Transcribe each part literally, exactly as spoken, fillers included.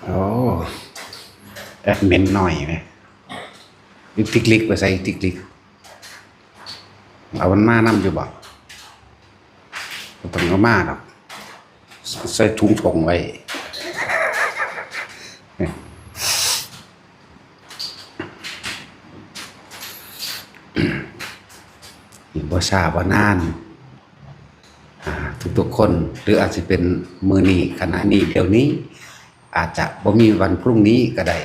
โอ้ แอดมินหน่อยไหม อีติกลิกไปใส่อีติกลิก เอามันมานำอยู่บ่ บ่ต้องเอามาดอก ใส่ถุงถงไว้ บ่ช้าบ่นาน อ่า ทุกๆคน หรืออาจสิเป็นมื้อนี้ ขณะนี้ เดี๋ยวนี้ อาจจะบ่มีวันพรุ่งนี้ก็ได้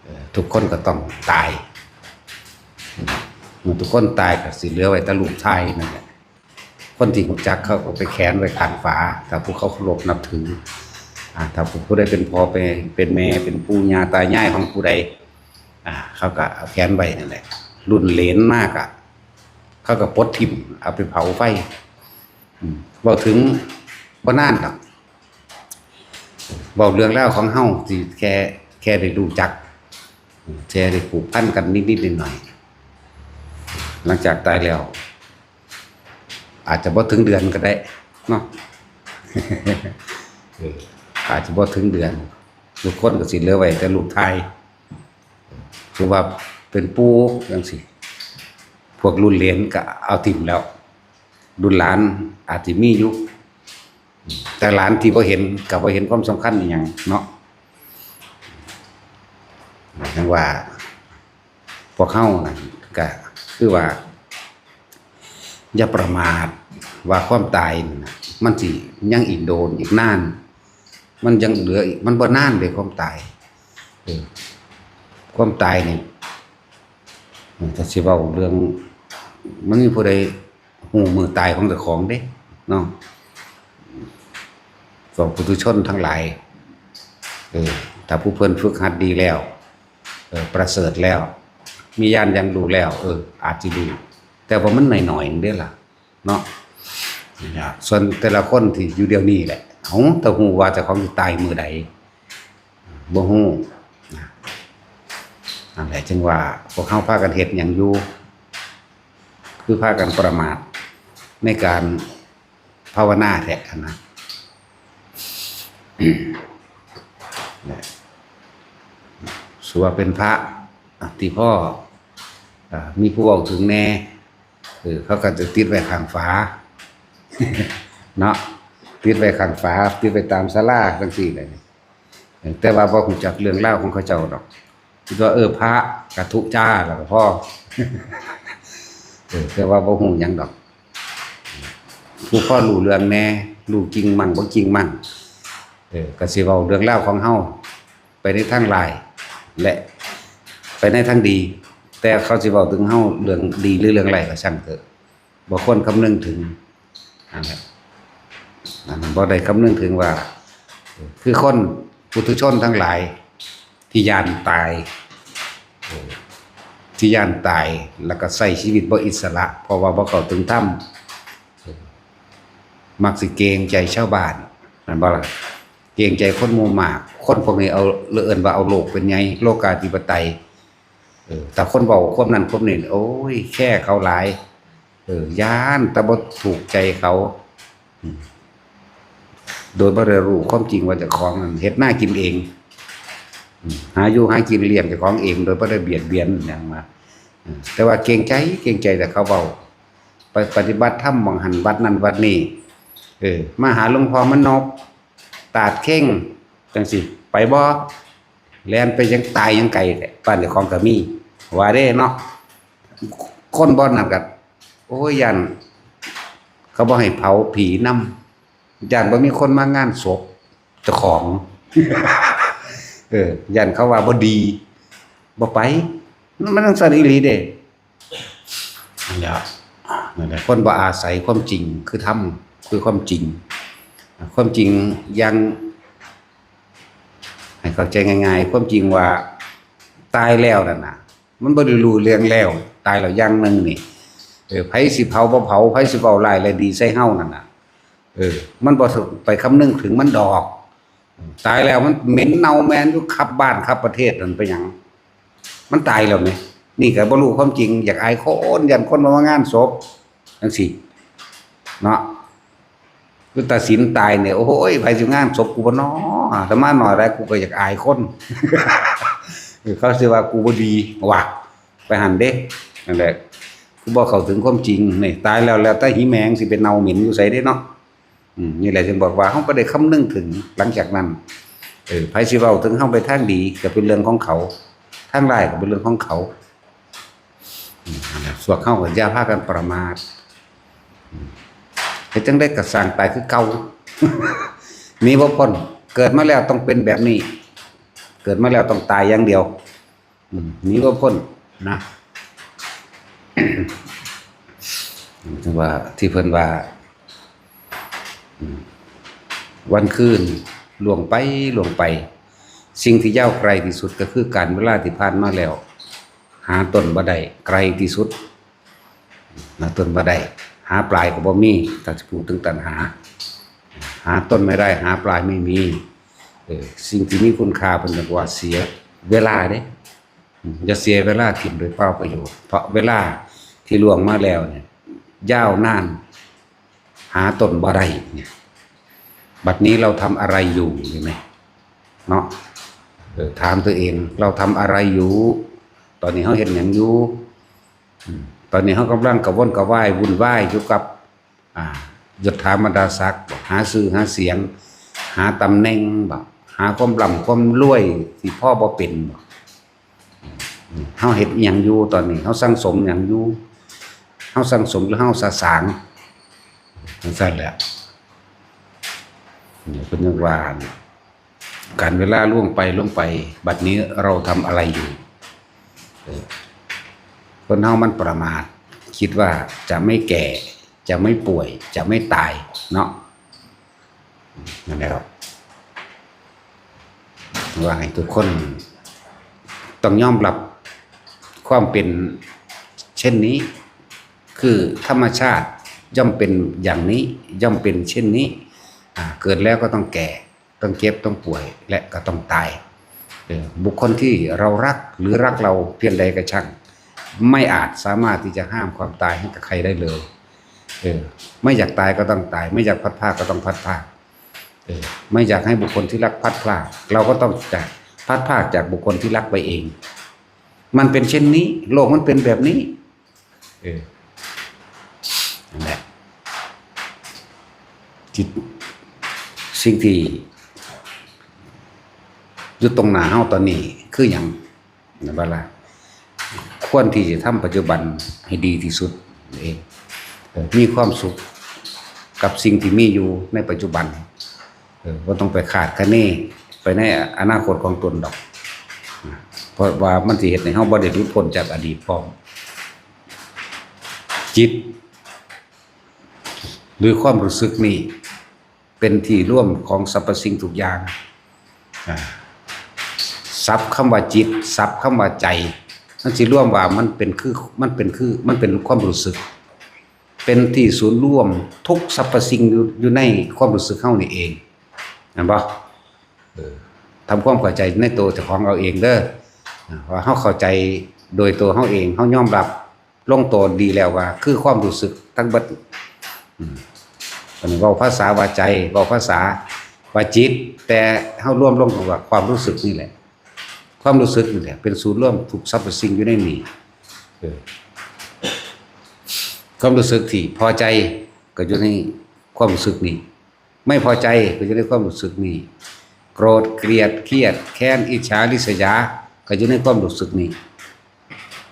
เอ่อ ทุกคนก็ต้องตาย เมื่อทุกคนตายก็สิเหลือไว้แต่รูปถ่ายนั่นแหละ คนที่รู้จักเขาก็ไปแขวนไว้ข้างฝา ถ้าผู้เขาเคารพนับถือ อ่า ถ้าผู้ใดเป็นพ่อเป็น เป็นแม่ เป็นปู่ย่าตายายของผู้ใด อ่า เขาก็เอาแขวนไว้นั่นแหละ รุ่นเหลนมากอะ เขาก็ปลดถิ่ม เอาไปเผาไฟ อืม เว้าถึงบ่นานดอก เว้าเรื่องราวของเฮาที่แค่ แค่ได้รู้จัก แค่ได้ผูกพันกันนิดๆหน่อยๆ หลังจากตายแล้ว อาจจะบ่ถึงเดือนก็ได้เนาะ เออ อาจจะบ่ถึงเดือน ทุกคนก็สิเหลือไว้แต่รูปถ่าย คือว่าเป็นปู่จังซี้ พวกรุ่นเหลนก็เอาถิ่มแล้ว รุ่นหลานอาจสิมีอยู่ แต่หลานที่บ่เห็นก็บ่เห็นความสำคัญอิหยังเนาะ จั่งว่า พวกเฮานั่นก็คือว่า อย่าประมาทว่าความตายนั่นน่ะ มันสิยังอีกโดนอีกนาน มันยังเหลืออีก มันบ่นานเด้ความตาย เออ ความตายนี่ ถ้าสิเว้าเรื่อง มันมีผู้ใดฮู้มื้อตายของเจ้าของเด้เนาะ พวกปุถุชนทั้งหลาย เออ ถ้าผู้เพิ่นฝึกหัดดีแล้ว เออ ประเสริฐแล้ว มีญาณอย่างรู้แล้ว เออ อาจสิรู้ แต่ว่ามันน้อยๆเด้ล่ะ เนาะ ส่วนแต่ละคนที่อยู่เดี๋ยวนี้แหละ เอ้า แต่ฮู้ว่าเจ้าของสิตายมื้อใด บ่ฮู้นะ นั่นแหละ จึงว่าพวกเฮาพากันเฮ็ดหยังอยู่ คือพากันประมาทในการภาวนาแท้หั้นนะ เนี่ย สัวเป็นพระ อ่ะ ที่พ่อ อ่า มีผู้เว้าถึงแน่ เออ เขาก็จะติดไว้ข้างฝา เนาะ ติดไว้ข้างฝา ติดไว้ตามศาลาจั่งซี้เลย แต่ว่าบ่ฮู้จักเรื่องราวของเขาเจ้าดอก คิดว่า เออ พระกะทุจ้าแล้วก็พอ เออ แต่ว่าบ่ฮู้หยังดอก ผู้พอรู้เรื่องแน่ รู้จริงมั่งบ่จริงมั่ง เออ ก็สิเว้าเรื่องราวของเฮาไปในทางร้าย และไปในทางดี แต่เขาสิเว้าถึงเฮาเรื่องดีหรือเรื่องร้ายก็ช่างเถอะ บ่ควรคำนึงถึง นั่นแหละ นั่นบ่ได้คำนึงถึงว่า คือคนปุถุชนทั้งหลายที่ย้านตาย เออ ที่ย้านตาย แล้วก็ใช้ชีวิตบ่อิสระ เพราะว่าบ่เข้าถึงธรรม เออ มักสิเกรงใจชาวบ้าน แม่นบ่ล่ะ เกรงใจคนหมู่มาก คนพวกนี้เอา เอิ้นว่าเอาโลกเป็นใหญ่ โลกาธิปไตย เออ ถ้าคนเว้าความนั้นความนี้ โอ้ย แคร์เขาหลาย เออ ย้านแต่บ่ถูกใจเขา อืม โดยบ่ได้รู้ความจริงว่าเจ้าของนั้นเฮ็ดนากินเอง อืม หาอยู่หากินเลี้ยงเจ้าของเอง โดยบ่ได้เบียดเบียนหยังมา อืม แต่ว่าเกรงใจ เกรงใจแต่เขาเว้า ไปปฏิบัติธรรมหม่องหั้นวัดนั้นวัดนี้ เออ มาหาหลวงพ่อมานพ ตาดเข่ง จั่งซี้ ไปบ่ แล่นไปยังตายยังไกลแท้ บ้านเจ้าของก็มี ว่าเด้เนาะ คนบ่อนนั่นก็ โอ้ย ย้านเขาบ่ให้เผาผีนำ ย้านบ่มีคนมางานศพเจ้าของ เออ ย้านเขาว่าบ่ดี บ่ไป มันจั่งซั้นอีหลีเด้ นั่นแหละ นั่นแหละ คนบ่อาศัยความจริง คือธรรม คือความจริง ความจริงอย่าง ให้เข้าใจง่ายๆ ความจริงว่าตายแล้วนั่นน่ะ มันบ่ได้รู้เรื่องแล้ว ตายแล้วอย่างหนึ่งนี่ เออ ไผสิเผาบ่เผา ไผสิเว้าร้ายและดีใส่เฮานั่นน่ะ เออ มันบ่ไปคำนึงถึงมันดอก ตายแล้วมันเหม็นเน่าแมนอยู่คับบ้านคับประเทศนั่นไปหยัง มันตายแล้วแหม นี่ก็บ่รู้ความจริง อยากอายคน ย้านคนบ่มางานศพ จั่งซี้ เนาะ คือตาสินตายเนี่ย โอ้ย ไผสิงานศพกูบ่น้อ แต่มาหน่อยแล้วกูก็อยากอายคน เขาสิว่ากูบ่ดีว่ะ ไปหั่นเด้ นั่นแหละ คือบ่เข้าถึงความจริงนี่ ตายแล้ว แล้วแต่หิแมงสิไปเน่าเหม็นอยู่ไสเด้เนาะ อืม นี่แหละจึงบอกว่าเฮาบ่ได้คำนึงถึง หลังจากนั้น เออ ไผสิเว้าถึงเฮาไปทางดีก็เป็นเรื่องของเขา ทางร้ายก็เป็นเรื่องของเขา อืม นั่นแหละ พวกเฮาก็อย่าพากันประมาท อืม เฮ็ดจั่งใดก็ซ่างตายคือเก่า หนีบ่พ้น เกิดมาแล้วต้องเป็นแบบนี้ เกิดมาแล้วต้องตายอย่างเดียว อืม หนีบ่พ้นนะ ถึงว่าที่เพิ่นว่า อืม วันคืนล่วงไปล่วงไป สิ่งที่ยาวไกลที่สุดก็คือการเวลาที่ผ่านมาแล้ว หาต้นบ่ได้ ไกลที่สุด หาต้นบ่ได้ หาปลายก็บ่มี ถ้าสิพูดถึงตัณหา หาต้นไม่ได้ หาปลายไม่มี เออ สิ่งที่มีคุณค่าเพิ่นเรียกว่าเสียเวลาเด้ อืม อย่าเสียเวลาถิ่มโดยเปล่าประโยชน์ เพราะเวลาที่ล่วงมาแล้วเนี่ย ยาวนาน หาต้นบ่ได้เนี่ย บัดนี้เราทำอะไรอยู่ เห็นไหม เนาะ เออ ถามตัวเอง เราทำอะไรอยู่ ตอนนี้เฮาเฮ็ดหยังอยู่ อืม ตอนนี้เฮากำลังกระวนกระวายวุ่นวายอยู่กับ อ่า ยศถาบรรดาศักดิ์บ่ หาชื่อหาเสียง หาตำแหน่งบ่ หาความร่ำความรวยที่พอบ่เป็นบ่ อืม เฮาเฮ็ดอิหยังอยู่ตอนนี้ เฮาสั่งสมหยังอยู่ เฮาสั่งสมหรือเฮาสะสาง จั่งซั้นแหละ นี่เพิ่นยังว่า การเวลาล่วงไปล่วงไป บัดนี้เราทำอะไรอยู่ เออ คนเฮามันประมาท คิดว่าจะไม่แก่ จะไม่ป่วย จะไม่ตายเนาะ นั่นแหละครับ ว่าให้ทุกคนต้องยอมรับความเป็นเช่นนี้ คือธรรมชาติย่อมเป็นอย่างนี้ ย่อมเป็นเช่นนี้ อ่า เกิดแล้วก็ต้องแก่ ต้องเจ็บ ต้องป่วย และก็ต้องตาย เออ บุคคลที่เรารักหรือรักเราเพียงใดก็ช่าง ไม่อาจสามารถที่จะห้ามความตายให้กับใครได้เลย เออ ไม่อยากตายก็ต้องตาย ไม่อยากพลัดพรากก็ต้องพลัดพราก เออ ไม่อยากให้บุคคลที่รักพลัดพราก เราก็ต้องจากพลัดพรากจากบุคคลที่รักไปเอง มันเป็นเช่นนี้ โลกมันเป็นแบบนี้ เออ นั่นแหละ จิต สิ่งที่อยู่ตรงหน้าเฮาตอนนี้คือหยัง นั่นบ่ล่ะ ควรที่จะทำปัจจุบันให้ดีที่สุดเอง เออ มีความสุขกับสิ่งที่มีอยู่ในปัจจุบัน เออ บ่ต้องไปคาดคะเนไปในอนาคตของตนดอก เพราะว่ามันสิเฮ็ดให้เฮาบ่ได้หลุดพ้นจากอดีตพร้อม จิต หรือความรู้สึกนี่ เป็นที่รวมของสรรพสิ่งทุกอย่าง อ่า ศัพท์คำว่าจิต ศัพท์คำว่าใจ มันสิรวมว่ามันเป็นคือ มันเป็นคือ มันเป็นความรู้สึก เป็นที่ศูนย์รวมทุกสรรพสิ่งอยู่ อยู่ในความรู้สึกเฮานี่เอง เห็นบ่ เออ ทำความเข้าใจในตัวเจ้าของเอาเองเด้อ อ่า ว่าเฮาเข้าใจโดยตัวเฮาเอง เฮายอมรับลงตัวดีแล้วว่าคือความรู้สึกทั้งเบิด อืม อันนี้เว้าภาษาว่าใจ เว้าภาษาว่าจิต แต่เฮารวมลงว่าความรู้สึกนี่แหละ ความรู้สึกนี่แหละ เป็นศูนย์รวมทุกสรรพสิ่งอยู่ในนี้ เออ ความรู้สึกที่พอใจก็อยู่ในความรู้สึกนี้ ไม่พอใจก็อยู่ในความรู้สึกนี้ โกรธ เกลียด เครียด แค้น อิจฉา ริษยา ก็อยู่ในความรู้สึกนี้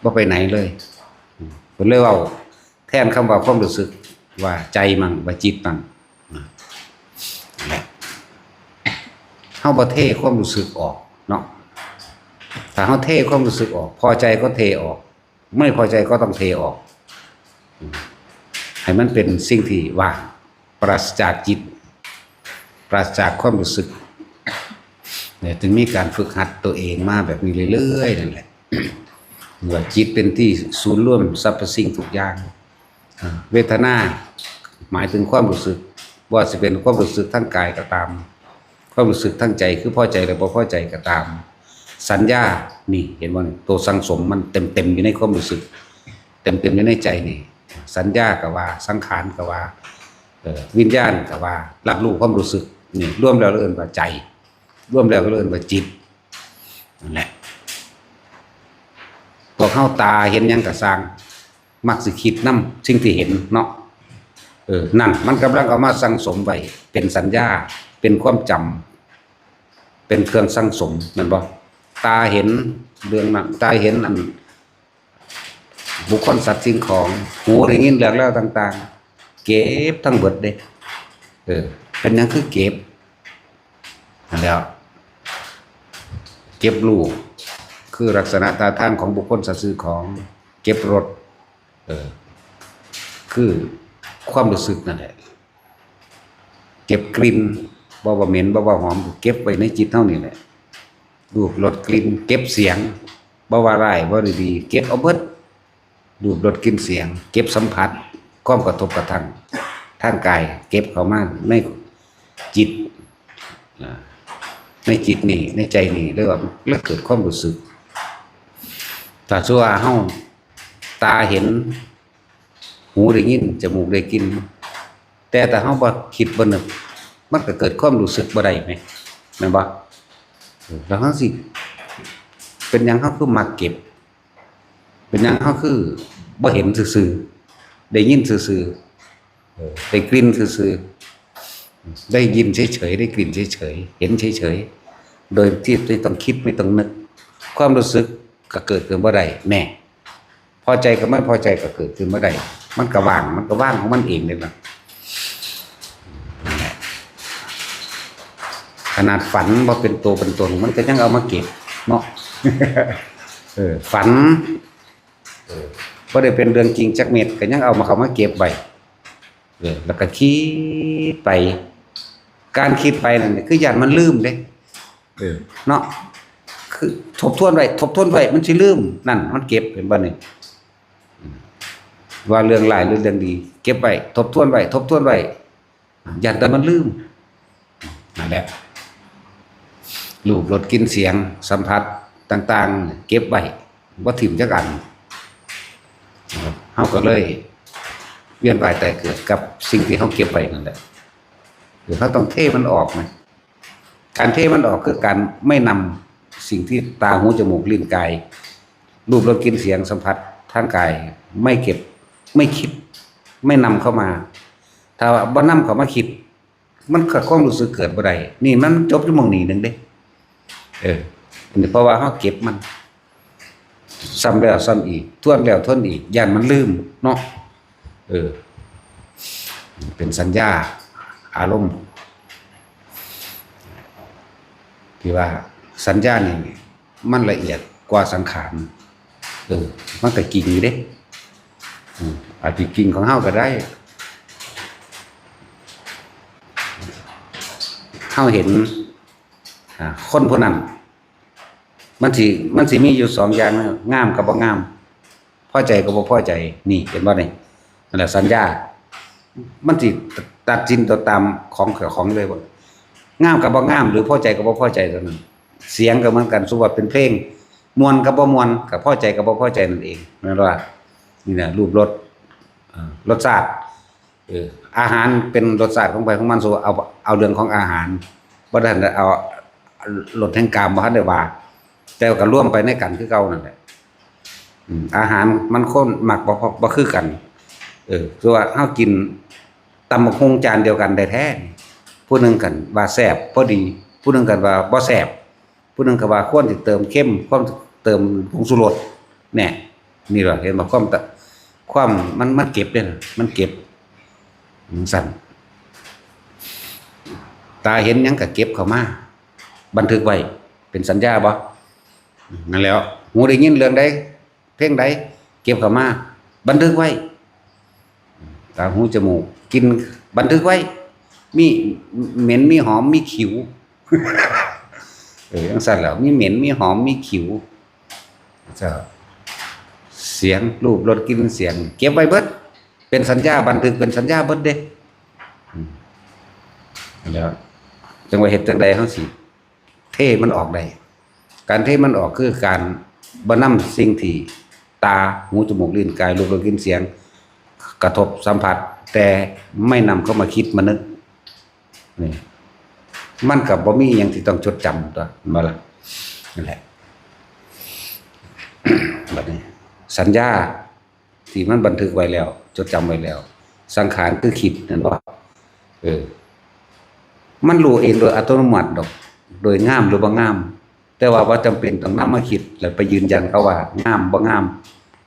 บ่ไปไหนเลย เพิ่นเลยเว้าแทนคำว่าความรู้สึก ว่าใจมั่ง ว่าจิตมั่ง นะ เฮาบ่เทความรู้สึกออกเนาะ ถ้าเฮาเทความรู้สึกออก พอใจก็เทออก ไม่พอใจก็ต้องเทออก ให้มันเป็นสิ่งที่ว่าง ปราศจากจิต ปราศจากความรู้สึก เนี่ย จึงมีการฝึกหัดตัวเองมาแบบนี้เรื่อยๆ นั่นแหละ ว่าจิตเป็นที่ศูนย์รวมสรรพสิ่งทุกอย่าง อ่า เวทนา หมายถึงความรู้สึก ว่าสิเป็นความรู้สึกทางกายก็ตาม ความรู้สึกทางใจ คือพอใจหรือบ่พอใจก็ตาม สัญญา นี่ เห็นบ่นี่ ตัวสั่งสมมันเต็มๆ อยู่ในความรู้สึก เต็มๆ อยู่ในใจนี่ สัญญาก็ว่า สังขารก็ว่า เออ วิญญาณก็ว่ารับรู้ความรู้สึก นี่รวมแล้วเอิ้นว่าใจ รวมแล้วก็เอิ้นว่าจิต นั่นแหละ พวกเฮาตาเห็นหยังก็ซ่าง มักสิคิดนำสิ่งที่เห็นเนาะ เออ นั่นมันกำลังเอามาสั่งสมไว้ เป็นสัญญา เป็นความจำ เป็นเครื่องสั่งสม แม่นบ่ ตาเห็นเรื่องนั้น ตาเห็นอัน บุคคลสัตว์สิ่งของ หูได้ยินเรื่องราวต่างๆ เก็บทั้งเบิดเด้ เออ เป็นหยังคือเก็บ นั่นแหล้ว เก็บรูป คือลักษณะท่าทางของบุคคลสัตว์สิ่งของ เก็บรส เออ คือความรู้สึกนั่นแหละ เก็บกลิ่น บ่ว่าเหม็น บ่ว่าหอม เก็บไว้ในจิตเฮานี่แหละ รูป รส กลิ่น เก็บเสียง บ่ว่าร้าย บ่ดี เก็บเอาเบิด รูป รส กลิ่น เสียง เก็บสัมผัส ความกระทบกระทั่ง ทางกาย เก็บเข้ามาในจิต อ่า ในจิตนี่ ในใจนี่ เรียกว่า แล้วเกิดความรู้สึก ถ้าสมมุติว่าเฮา ตาเห็น หูได้ยิน จมูกได้กลิ่น แต่ถ้าเฮาบ่คิดบ่นึก มันก็เกิดความรู้สึกบ่ได้แหม แม่นบ่ เออ แล้วเฮาสิ เป็นหยังเฮาคือมักเก็บ เป็นหยังเฮาคือบ่เห็นซื่อๆ ได้ยินซื่อๆ เออ ได้กลิ่นซื่อๆ ได้ยินเฉยๆ ได้กลิ่นเฉยๆ เห็นเฉยๆ โดยที่ไม่ต้องคิดไม่ต้องนึก ความรู้สึกก็เกิดขึ้นบ่ได้ แน่ พอใจกับไม่พอใจก็เกิดขึ้นบ่ได้ มันก็ว่าง มันก็ว่างของมันเองเลยนะ ขนาดฝันบ่เป็นตัวเป็นตน มันก็ยังเอามาเก็บเนาะ เออ ฝัน เออ บ่ได้เป็นเรื่องจริงจักเม็ด ก็ยังเอามา เข้ามาเก็บไว้ เออ แล้วก็คิดไป การคิดไปนั่นนี่คือย้านมันลืมเด้ เออ เนาะ คือทบทวนไว้ ทบทวนไว้ มันสิลืม นั่น มันเก็บ เห็นบ่นี่ อืม ว่าเรื่องร้ายหรือเรื่องดี เก็บไว้ ทบทวนไว้ ทบทวนไว้ ย้านแต่มันลืม นั่นแหละ รูป รส กลิ่น เสียง สัมผัสต่างๆ เก็บไว้ บ่ถิ่มจักอัน เฮาก็เลยเวียนว่ายตายเกิดกับสิ่งที่เฮาเก็บไว้นั่นแหละ คือเฮาต้องเทมันออกนะ การเทมันออกคือการไม่นำสิ่งที่ตา หู จมูก ลิ้น กาย รูป รส กลิ่น เสียง สัมผัสทางกาย ไม่เก็บ ไม่คิด ไม่นำเข้ามา ถ้าว่าบ่นำเข้ามาคิด มันก็ความรู้สึกเกิดบ่ได้ นี่มันจบอยู่หม่องนี้หนึ่งเด้ เออ อันนี้เพราะว่าเฮาเก็บมัน ซ้ำแล้วซ้ำอีก ทวนแล้วทวนอีก ย้านมันลืมเนาะ เออ เป็นสัญญาอารมณ์ ที่ว่าสัญญานี่มันละเอียดกว่าสังขาร เออ มันก็จริงอยู่เด้ อืม อาจจะจริงของเฮาก็ได้ เฮาเห็น อ่า คนผู้นั้น มันสิ มันสิมีอยู่สองอย่างนะ งามกับบ่งาม พอใจกับบ่พอใจ นี่ เห็นบ่นี่ นั่นแหละสัญญา มันสิตัดสินตัวตามของเจ้าของเลยว่า งามกับบ่งาม หรือพอใจกับบ่พอใจเท่านั้น เสียงก็เหมือนกัน สมมุติว่าเป็นเพลง ม่วนกับบ่ม่วน ก็พอใจกับบ่พอใจนั่นเอง แม่นบ่ล่ะ นี่นะ รูป รส เอ่อ รสชาติ เออ อาหารเป็นรสชาติของไผของมัน สมมุติเอา เอาเรื่องของอาหาร บ่ทันได้เอารสแห่งกาม บ่ทันได้ว่า แต่ว่าก็รวมไปในกันคือเก่านั่นแหละ อืม อาหารมันคนมักบ่ บ่ บ่คือกัน เออ คือว่าเฮากินตำบักหุ่งจานเดียวกันแท้ๆ ผู้หนึ่งก็ว่าแซ่บพอดี ผู้หนึ่งก็ว่าบ่แซ่บ ผู้หนึ่งก็ว่าควรสิเติมเค็ม ควรสิเติมผงชูรส แน่ นี่ล่ะ เห็นบ่ ความตะ ความมัน มันเก็บเด้นะ มันเก็บ จั่งซั้น ตาเห็นหยังก็เก็บเข้ามา บันทึกไว้ เป็นสัญญาบ่ นั่นแหล้ว หูได้ยินเรื่องใด เพลงใด เก็บเข้ามา บันทึกไว้ ตา หู จมูก กลิ่น บันทึกไว้ มีเหม็น มีหอม มีขิว เออ จั่งซั้นแหล้ว มีเหม็น มีหอม มีขิว เจ้า เสียง รูป รส กลิ่น เสียง เก็บไว้เบิด เป็นสัญญา บันทึกเป็นสัญญาเบิดเด้ อืม แล้วจั่งว่าเฮ็ดจั่งใดเฮาสิเทมันออกได้ การเทมันออกคือการบ่นำสิ่งที่ตา หู จมูก ลิ้น กาย รูป รส กลิ่น เสียง กระทบสัมผัส แต่ไม่นำเข้ามาคิดมานึก นี่ มันก็บ่มีอิหยังที่ต้องจดจำตัว แม่นบ่ล่ะ นั่นแหละ บัดนี้ สัญญาที่มันบันทึกไว้แล้ว จดจำไว้แล้ว สังขารคือคิด แม่นบ่ เออ มันรู้เองโดยอัตโนมัติดอก โดยงามหรือบ่งาม แต่ว่าบ่จำเป็นต้องนำมาคิด แล้วไปยืนยันเขาว่างามบ่งาม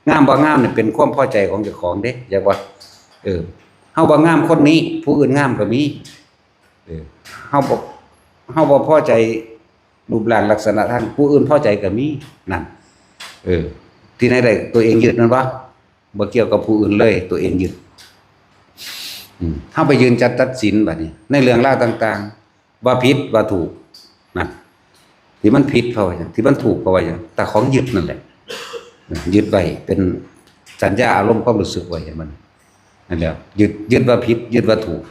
งามบ่งามนี่เป็นความพอใจของเจ้าของเด้ อยากว่า เออ เฮาบ่งามคนนี้ ผู้อื่นงามก็มี เออ เฮาบ่ เฮาบ่พอใจรูปร่างลักษณะทาง ผู้อื่นพอใจก็มี นั่น เออ ที่ไหนได้ ตัวเองยึด แม่นบ่ บ่เกี่ยวกับผู้อื่นเลย ตัวเองยึด อืม เฮาไปยืนจัดตัดสินบัดนี้ ในเรื่องราวต่างๆ ว่าผิดว่าถูก นั่น ที่มันผิดเพราะว่าหยัง ที่มันถูกเพราะว่าหยัง แต่ของยึดนั่นแหละ ยึดไว้เป็นสัญญาอารมณ์ความรู้สึกไว้ เห็นบ่ นั่นแหละ ยึด ยึดว่าผิด ยึดว่าถูก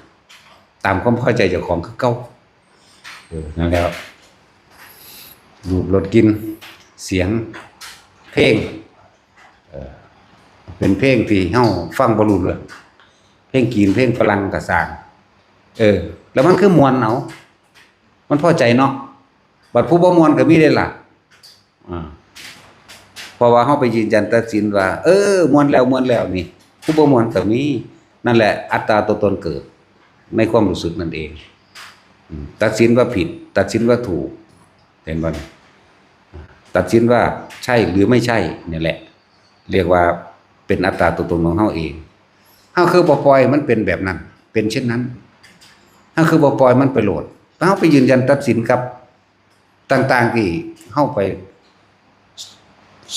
ตามความพอใจเจ้าของคือเก่า เออ นั่นแหละ รูป รส กลิ่น เสียง เพลง เออ เป็นเพลงที่เฮาฟังบ่รู้เรื่อง เพลงจีน เพลงฝรั่งก็ซ่าง เออ แล้วมันคือม่วนเอา มันพอใจเนาะ บัดผู้บ่ม่วนก็มีเด้ล่ะ อ่า เพราะว่าเฮาไปยืนยันตัดสินว่า เออ ม่วนแล้ว ม่วนแล้วนี่ ผู้บ่ม่วนก็มี นั่นแหละ อัตตาตัวตนเกิด ในความรู้สึกนั่นเอง อืม ตัดสินว่าผิด ตัดสินว่าถูก เห็นบ่นี่ ตัดสินว่าใช่หรือไม่ใช่ นี่แหละ เรียกว่าเป็นอัตตาตัวตนของเฮาเอง เฮาคือบ่ปล่อยมันเป็นแบบนั้น เป็นเช่นนั้น เฮาคือบ่ปล่อยมันไปโลด เฮาไปยืนยันตัดสินกับต่างๆที่เฮาไป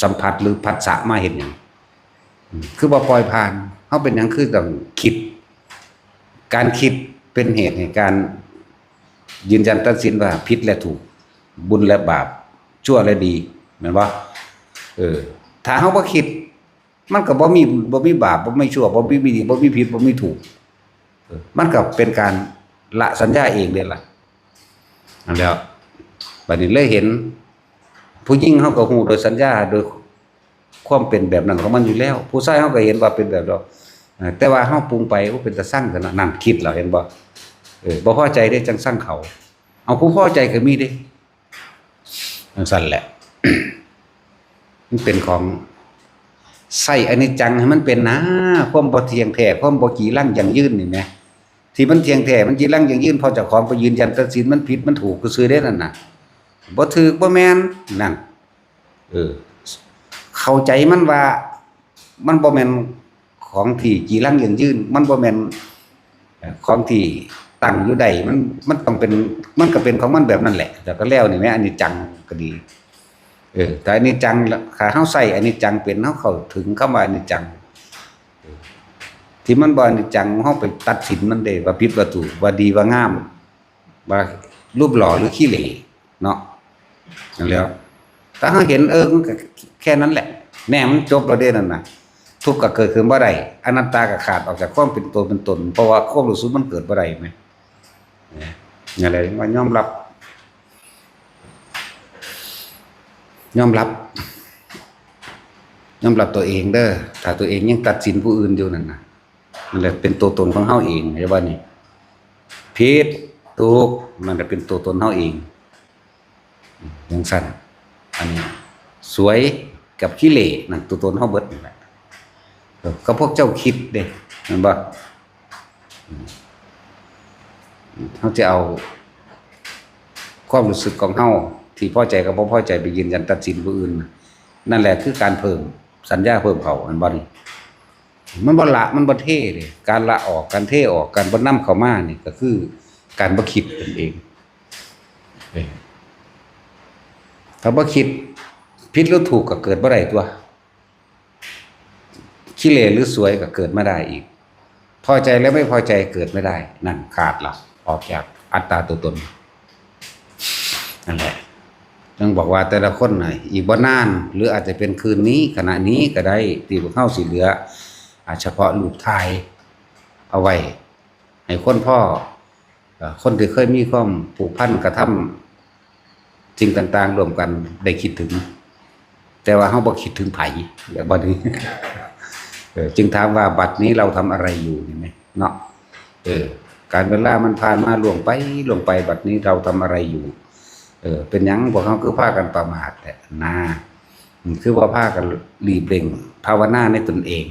สัมผัสหรือผัสสะมาเห็นหยัง อืม คือบ่ปล่อยผ่าน เฮาเป็นหยังคือต้องคิด การคิดเป็นเหตุให้การยืนยันตัดสินว่าผิดและถูก บุญและบาป ชั่วและดี แม่นบ่ เออ ถ้าเฮาบ่คิด มันก็บ่มี บ่มีบาป บ่มีชั่ว บ่มีดี บ่มีผิด บ่มีถูก เออ มันก็เป็นการละสัญญาเองเด้ล่ะ นั่นแหล้ว บัดนี้เลยเห็น ผู้หญิงเฮาก็ฮู้โดยสัญญา โดยความเป็นแบบนั้นของมันอยู่แล้ว ผู้ชายเฮาก็เห็นว่าเป็นแบบนั้น อ่า แต่ว่าเฮาปรุงไป โอ้ เป็นตาซังซะเนาะ นั่นคิดแล้ว เห็นบ่ เออ บ่พอใจเด้ จั่งซังเขา เอา ผู้พอใจก็มีเด้ จั่งซั้นแหละ มันเป็นของ ใช้อนิจจังให้มันเป็นนะ ความบ่เที่ยงแท้ ความบ่จีรังยั่งยืนนี่แหม ที่มันเที่ยงแท้ มันจีรังยั่งยืน เพราะเจ้าของไปยืนยันตัดสินมันผิดมันถูกซื่อๆเด้นั่นน่ะ บ่ถูกบ่แม่น นั่น เออ เข้าใจมันว่า มันบ่แม่นของที่จีรังยั่งยืน มันบ่แม่น เอ่อ ของที่ตั้งอยู่ได้ มัน มันต้องเป็น มันก็เป็นของมันแบบนั้นแหละ แล้วก็แล้วนี่แหม อนิจจังก็ดี เออ แต่อนิจจังละ ถ้าเฮาใช้อนิจจังเป็น เฮาเข้าถึงคำว่าอนิจจัง เออ ที่มันบ่อนิจจัง เฮาไปตัดสินมันเด้ ว่าผิดว่าถูก ว่าดีว่างาม ว่ารูปหล่อหรือขี้เหร่เนาะ นั่นแหล้ว ถ้าเฮาเห็น เออ มันก็แค่นั้นแหละ แน่ มันจบแล้วเด้นั่นน่ะ ทุกข์ก็เกิดขึ้นบ่ได้ อนัตตาก็ขาดออกจากความเป็นตัวเป็นตน เพราะว่าความรู้สึกมันเกิดบ่ได้แหม เนี่ย นั่นแหละว่ายอมรับ ยอมรับ ยอมรับตัวเองเด้อ ถ้าตัวเองยังตัดสินผู้อื่นอยู่นั่นน่ะ นั่นแหละเป็นตัวตนของเฮาเอง เห็นบ่นี่ ผิด ถูก นั่นแหละเป็นตัวตนเฮาเอง จั่งซั้น อันนี้ สวยกับขี้เหร่นั่นตัวตนเฮาเบิดนั่นแหละ เออ ก็พวกเจ้าคิดเด้ แม่นบ่ อืม เฮาจะเอาความรู้สึกของเฮาที่พอใจกับบ่พอใจไปยืนยันตัดสินผู้อื่น นั่นแหละคือการเพิ่มสัญญาเพิ่มเข้า แม่นบ่นี่ มันบ่ละ มันบ่เทเด้ การละออก การเทออก การบ่นำเข้ามานี่ก็คือการบ่คิดนั่นเอง เออ ถ้าบ่คิด ผิดหรือถูกก็เกิดบ่ได้ตัว ขี้เหร่หรือสวยก็เกิดมาได้อีก พอใจและไม่พอใจเกิดไม่ได้ นั่นขาดละ ออกจากอัตตาตัวตน นั่นแหละ จึงบอกว่าแต่ละคนน่ะ อีกบ่นาน หรืออาจจะเป็นคืนนี้ ขณะนี้ก็ได้ ที่พวกเฮาสิเหลือ อ่า เฉพาะรูปถ่ายเอาไว้ ให้คนพ้อ เอ่อ คนที่เคยมีความผูกพันกระทำสิ่งต่างๆร่วมกันได้คิดถึง แต่ว่าเฮาบ่คิดถึงไผ แบบว่านี้ เออ จึงถามว่าบัดนี้เราทำอะไรอยู่ เห็นไหม เนาะ เออ การเวลามันผ่านมาล่วงไปล่วงไป บัดนี้เราทำอะไรอยู่ เออ เป็นหยังพวกเฮาคือพากันประมาทแท้นะ อืม คือว่าพากันหลีบเล่งภาวนาในตนเอง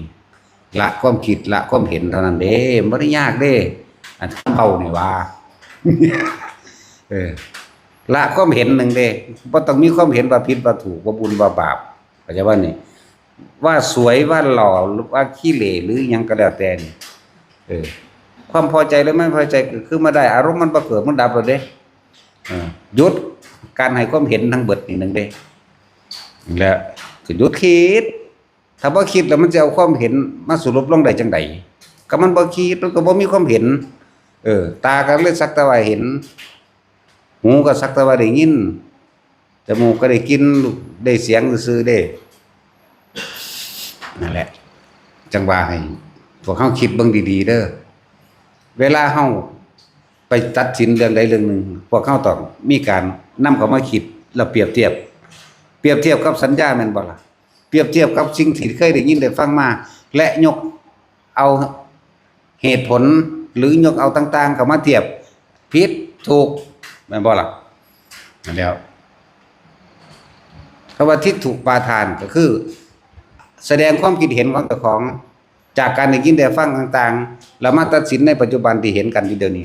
ละความคิด ละความเห็นเท่านั้นเด้ บ่ได้ยากเด้ อันเฮานี่ว่า เออ ละความเห็นหนึ่งเด้ บ่ต้องมีความเห็นว่าผิดว่าถูก ว่าบุญว่าบาป เข้าใจบ่นี่ ว่าสวยว่าหล่อ หรือว่าขี้เหร่ หรือหยังก็แล้วแต่นี่ เออ ความพอใจหรือไม่พอใจเกิดขึ้นมาได้ อารมณ์มันบ่เกิด มันดับแล้วเด้ เออ หยุดการให้ความเห็นทั้งเบิดนี่หนึ่งเด้ และก็หยุดคิด ถ้าบ่คิดแล้วมันจะเอาความเห็นมาสรุปลงได้จังใด ก็มันบ่คิด มันก็บ่มีความเห็น เออ ตาก็เลยสักแต่ว่าเห็น หูก็สักแต่ว่าได้ยิน จมูกก็ได้กลิ่น ได้เสียงซื่อๆเด้ นั่นแหละ จังว่าให้พวกเฮาคิดเบิ่งดีๆเด้อ เวลาเฮาไปตัดสินเรื่องใดเรื่องหนึ่ง พวกเฮาต้องมีการนำเข้ามาคิด แล้วเปรียบเทียบ เปรียบเทียบกับสัญญาแม่นบ่ล่ะ เปรียบเทียบกับสิ่งที่เคยได้ยินได้ฟังมา และยกเอาเหตุผล หรือยกเอาต่างๆเข้ามาเทียบ ผิด ถูก แม่นบ่ล่ะ นั่นแหล้ว คำว่าทิฏฐุปาทานก็คือ แสดงความคิดเห็นของเจ้าของ จากการได้ยินได้ฟังต่างๆ แล้วมาตัดสินในปัจจุบันที่เห็นกันอยู่เดี๋ยวนี้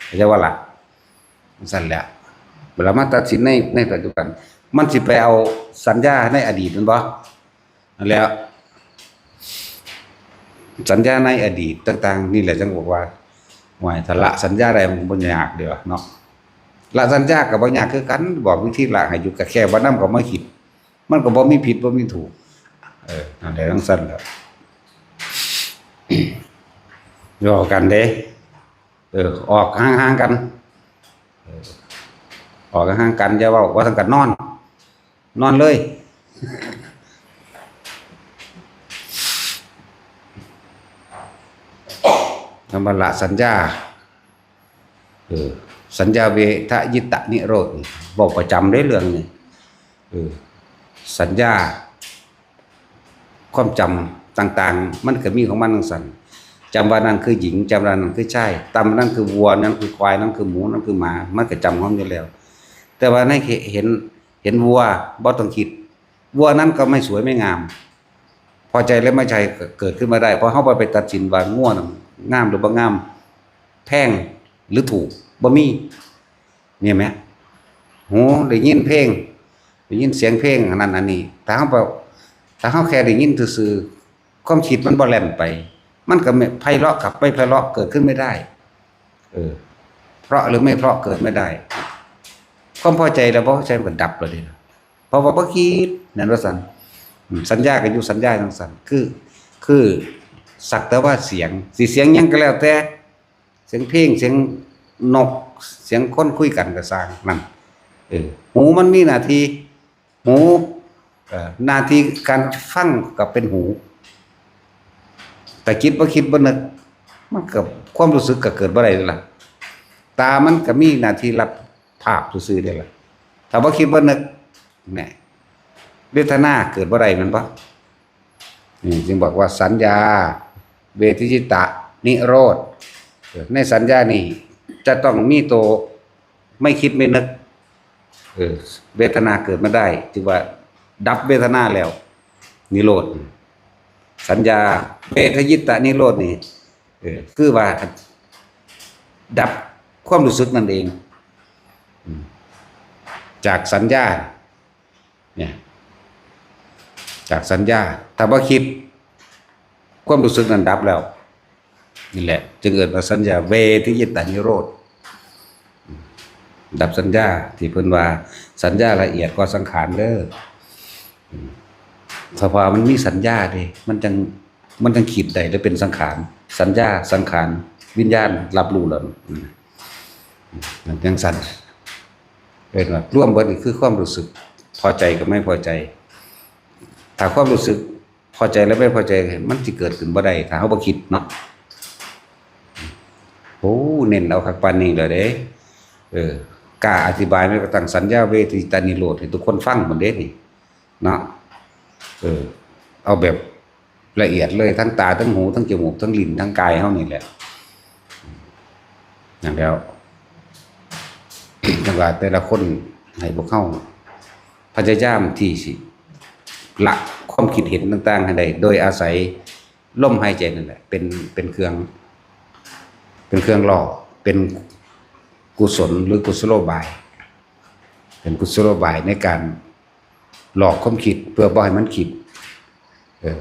เข้าใจบ่ล่ะ ซั่นแหละ เวลามาตัดสินใน ในปัจจุบัน มันสิไปเอาสัญญาในอดีตแม่นบ่ นั่นแหละ สัญญาในอดีตต่างๆ นี่แหละจังบอกว่า ห่วย ถ้าละสัญญาได้มันบ่ยากเด้อเนาะ ละสัญญาก็บ่ยากคือกัน บอกวิธีละให้หยุด ก็แค่บ่นำเข้ามาคิด มันก็บ่มีผิดบ่มีถูก เออ นั่นแหละจังซั่นแหละ เว้ากันเด้ เออ ออกห่างๆกัน เออ ออกห่างๆกัน อย่าเว้า ว่าซั่นก็นอน นอนเลย คำว่าละสัญญา เออ สัญญาเวทยิตะนิโรธนี่ เว้าประจำเด้เรื่องนี้ เออ สัญญา ความจำต่างๆ มันก็มีของมันจังซั่น จำว่านั่นคือหญิง จำว่านั่นคือชาย จำว่านั่นคือวัว นั่นคือควาย นั่นคือหมู นั่นคือหมา มันก็จำของมันอยู่แล้ว แต่ว่าในเห็น เห็นวัว บ่ต้องคิด วัวนั้นก็ไม่สวยไม่งาม พอใจและไม่ใช่เกิดขึ้นมาได้ เพราะเฮาบ่ไปตัดสินว่างัวน่ะงามหรือบ่งาม แพงหรือถูก บ่มี เนี่ยแหม หูได้ยินเพลง ได้ยินเสียงเพลงอันนั้นอันนี้ ถ้าเฮาบ่ ถ้าเฮาแค่ได้ยินซื่อๆ ความคิดมันบ่แล่นไป มันก็ไม่ไพเราะกับไม่ไพเราะเกิดขึ้นไม่ได้ เออ เพราะหรือไม่เพราะเกิดไม่ได้ ความพอใจและบ่พอใจมันก็ดับแล้วเด้ เพราะว่าบ่คิด นั่นว่าซั่น อืม สัญญาก็อยู่สัญญาจังซั่น คือ คือสักแต่ว่าเสียง สิเสียงหยังก็แล้วแต่ เสียงเพลง เสียงนก เสียงคนคุยกันก็ซ่างนั่น เออ หูมันมีหน้าที่ หู เอ่อ หน้าที่การฟังก็เป็นหู แต่คิดบ่คิดบ่นึก มันก็ความรู้สึกก็เกิดบ่ได้เลยล่ะ ตามันก็มีหน้าที่รับภาพซื่อๆเด้ล่ะ ถ้าบ่คิดบ่นึก แหน่ เวทนาเกิดบ่ได้แม่นบ่ นี่จึงบอกว่าสัญญา เวทยิตะนิโรธ เออ ในสัญญานี่จะต้องมีตัวไม่คิดไม่นึก เออ เวทนาเกิดมาได้ ถือว่าดับเวทนาแล้ว นิโรธ สัญญา เวทยิตะนิโรธนี่ เออ คือว่าดับความรู้สึกนั่นเอง อืม จากสัญญา เนี่ย จากสัญญา ถ้าบ่คิด ความรู้สึกนั้นดับแล้ว นี่แหละ จึงเอิ้นว่าสัญญาเวทยิตานิโรธ ดับสัญญา ที่เพิ่นว่าสัญญาละเอียดกว่าสังขารเด้อ อืม สภาวะมันมีสัญญาเด้ มันจัง มันจังคิดได้ หรือเป็นสังขาร สัญญา สังขาร วิญญาณ รับรู้แล้ว อืม มันจังซั่น เอิ้นว่ารวมเบิดนี่คือความรู้สึก พอใจกับไม่พอใจ ถ้าความรู้สึกพอใจและไม่พอใจ มันสิเกิดขึ้นบ่ได้ ถ้าเฮาบ่คิดเนาะ โอ้ เน้นเอาคักปานนี้แล้วเด้ เออ กล้าอธิบายแม้กระทั่งสัญญาเวทยิตานิโรธให้ทุกคนฟังหมดเด้นี่ เนาะ เออ เอาแบบ ละเอียดเลย ทั้งตา ทั้งหู ทั้งจมูก ทั้งลิ้น ทั้งกายเฮานี่แหละ นั่นแล้ว จั่งว่าแต่ละคนให้พวกเฮาพยายามที่สิละความคิดเห็นต่างๆให้ได้ โดยอาศัยลมหายใจนั่นแหละ เป็น เป็นเครื่อง เป็นเครื่องหล่อ เป็นกุศลหรือกุศโลบาย เป็นกุศโลบายในการหลอกความคิดเพื่อบ่ให้มันคิด เออ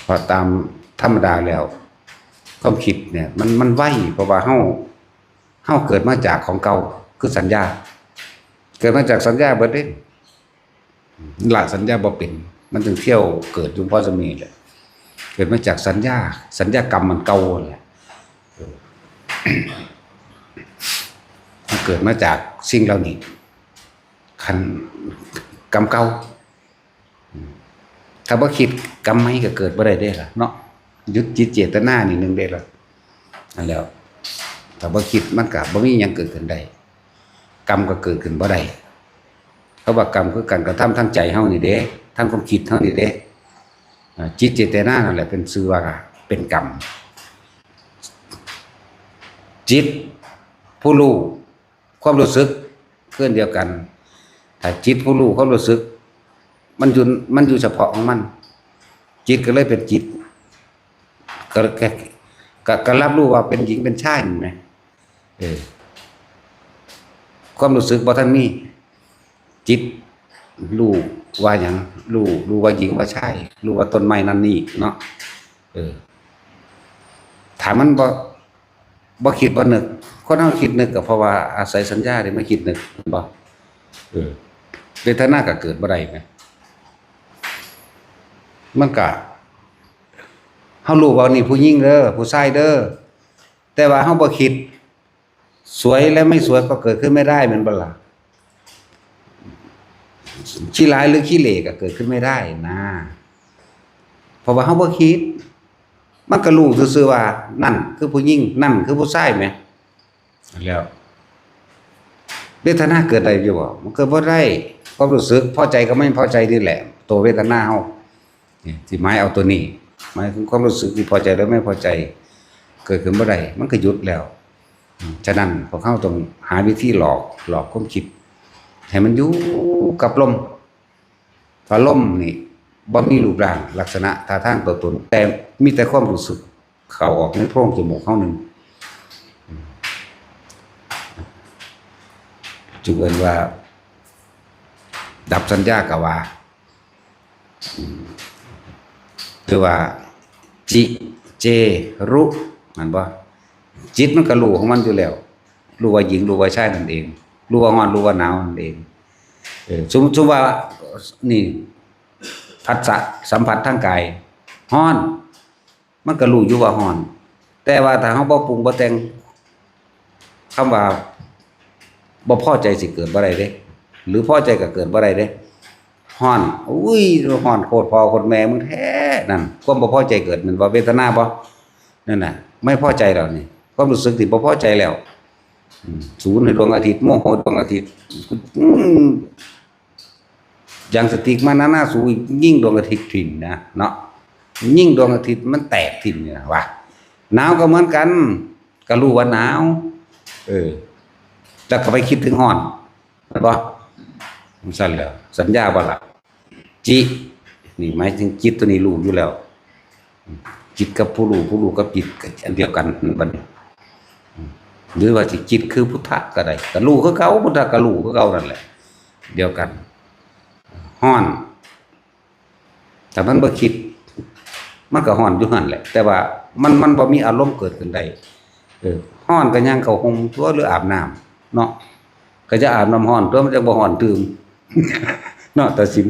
เพราะตามธรรมดาแล้ว ความคิดเนี่ย มัน มันไว เพราะว่าเฮา เฮาเกิดมาจากของเก่า คือสัญญา เกิดมาจากสัญญาเบิดเด้ ละสัญญาบ่เป็น มันจึงเที่ยวเกิดอยู่พอสมีแหละ เกิดมาจากสัญญา สัญญากรรมมันเก่าแหละ เออ มันเกิดมาจากสิ่งเหล่านี้ คันกรรมเก่า ถ้าบ่คิดกรรมใหม่ก็เกิดบ่ได้เด้ล่ะเนาะ หยุดจิตเจตนานี่หนึ่งเด้ล่ะ นั่นแหล้ว ถ้าบ่คิดมันก็บ่มีหยังเกิดขึ้นได้ กรรมก็เกิดขึ้นบ่ได้ เพราะว่ากรรมคือการกระทำทางใจเฮานี่เด้ ทางความคิดเฮานี่เด้ อ่า จิตเจตนานั่นแหละเป็นชื่อว่าเป็นกรรม จิตผู้รู้ ความรู้สึกคืออันเดียวกัน ถ้าจิตผู้รู้ความรู้สึก มันอยู่ มันอยู่เฉพาะของมัน จิตก็เลยเป็นจิต ก็ ก็ ก็ ก็รับรู้ว่าเป็นหญิงเป็นชายนั่นแหม เออ ความรู้สึกบ่ทันมี จิตรู้ว่าหยัง รู้ รู้ว่าหญิงว่าชาย รู้ว่าต้นไม้นั่นนี่เนาะ เออ ถ้ามันบ่ บ่คิดบ่นึก คนเฮาคิดนึกก็เพราะว่าอาศัยสัญญานี่มาคิดนึก แม่นบ่ เออ เวทนาก็เกิดบ่ได้แหม มันก็ เฮารู้ว่านี่ผู้หญิงเด้อ ผู้ชายเด้อ แต่ว่าเฮาบ่คิด สวยและไม่สวยก็เกิดขึ้นไม่ได้ แม่นบ่ล่ะ ขี้ร้ายหรือขี้เหร่ก็เกิดขึ้นไม่ได้นะ เพราะว่าเฮาบ่คิด มันก็รู้ซื่อๆว่า นั่นคือผู้หญิง นั่นคือผู้ชายแหม แล้ว เวทนาเกิดได้อยู่บ่ มันเกิดบ่ได้ ความรู้สึกพอใจกับไม่พอใจนี่แหละ ตัวเวทนาเฮา นี่ สิหมายเอาตัวนี้ หมายถึงความรู้สึกที่พอใจและไม่พอใจ เกิดขึ้นบ่ได้ มันก็หยุดแล้ว อืม ฉะนั้นพวกเฮาต้องหาวิธีหลอก หลอกความคิด ให้มันอยู่กับลม เพราะลมนี่บ่มีรูปร่างลักษณะท่าทางตัวตน แต่มีแต่ความรู้สึกเข้าออกในโพรงจมูกเฮาหนึ่ง อืม จึงเอิ้นว่า ดับสัญญากะว่า อืม คือว่า จิ เจ รุ แม่นบ่ จิตมันก็รู้ของมันอยู่แล้ว รู้ว่าหญิง รู้ว่าชายนั่นเอง รู้ว่าร้อน รู้ว่าหนาวนั่นเอง เออ สมมุติ สมมุติว่า นี่ ผัสสะสัมผัสทางกาย ร้อน มันก็รู้อยู่ว่าร้อน แต่ว่าถ้าเฮาบ่ปรุงบ่แต่ง คำว่าบ่พอใจสิเกิดบ่ได้เด้ หรือพอใจก็เกิดบ่ได้เด้ ฮ้อน อุ้ย ฮ้อนโคตรพ่อโคตรแม่มึงแท้ นั่น ความบ่พอใจเกิด แม่นบ่ เวทนาบ่ นั่นน่ะ ไม่พอใจแล้วนี่ ความรู้สึกที่บ่พอใจแล้ว อืม ศูนย์ให้ดวงอาทิตย์ โมโหดวงอาทิตย์ อืม อย่างสติกมานานาสูยิงดวงอาทิตย์ถิ่มนะเนาะ ยิงดวงอาทิตย์มันแตกถิ่มนี่นะวะ หนาวก็เหมือนกัน ก็รู้ว่าหนาว เออ แต่ก็ไปคิดถึงฮ้อน แม่นบ่ มันสั่นแล้ว สัญญาบ่ล่ะ จิ นี่หมายถึงจิตตัวนี้รู้อยู่แล้ว จิตกับผู้รู้ ผู้รู้กับจิตก็อันเดียวกันบัดนี้ หรือว่าสิจิตคือพุทธะก็ได้ ก็รู้คือเก่า พุทธะก็รู้คือเก่านั่นแหละ เดียวกัน ฮ้อน ถ้ามันบ่คิด มันก็ฮ้อนอยู่หั่นแหละ แต่ว่ามัน มันบ่มีอารมณ์เกิดขึ้นได้ เออ ฮ้อนก็ย่างเข้าห่มตั๊ว หรืออาบน้ำเนาะ ก็จะอาบน้ำฮ้อนตั๊ว มันจั่งบ่ฮ้อนตื่ม เนาะ ตัดสิน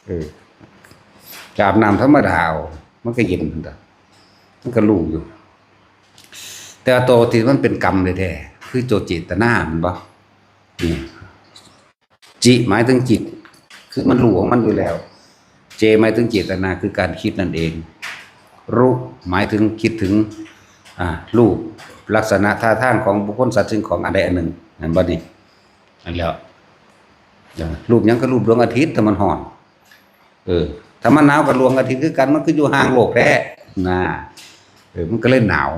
เออ ก็อาบน้ำธรรมดาเอา มันก็เย็นตั๊ว มันก็รู้อยู่ แต่ว่าตัวที่มันเป็นกรรมแท้ๆ คือตัวเจตนา แม่นบ่ นี่ จิ หมายถึงจิต คือมันรู้ของมันอยู่แล้ว เจ หมายถึงเจตนา คือการคิดนั่นเอง รุ หมายถึงคิดถึง อ่า รูป ลักษณะท่าทางของบุคคลสัตว์สิ่งของอันใดอันหนึ่ง แม่นบ่นี่ นั่นแหละ รูปหยังก็รูปดวงอาทิตย์ ถ้ามันฮ้อน เออ ถ้ามันหนาวกับดวงอาทิตย์คือกัน มันคืออยู่ห่างโลกแท้นะ เออ มันก็เลยหนาว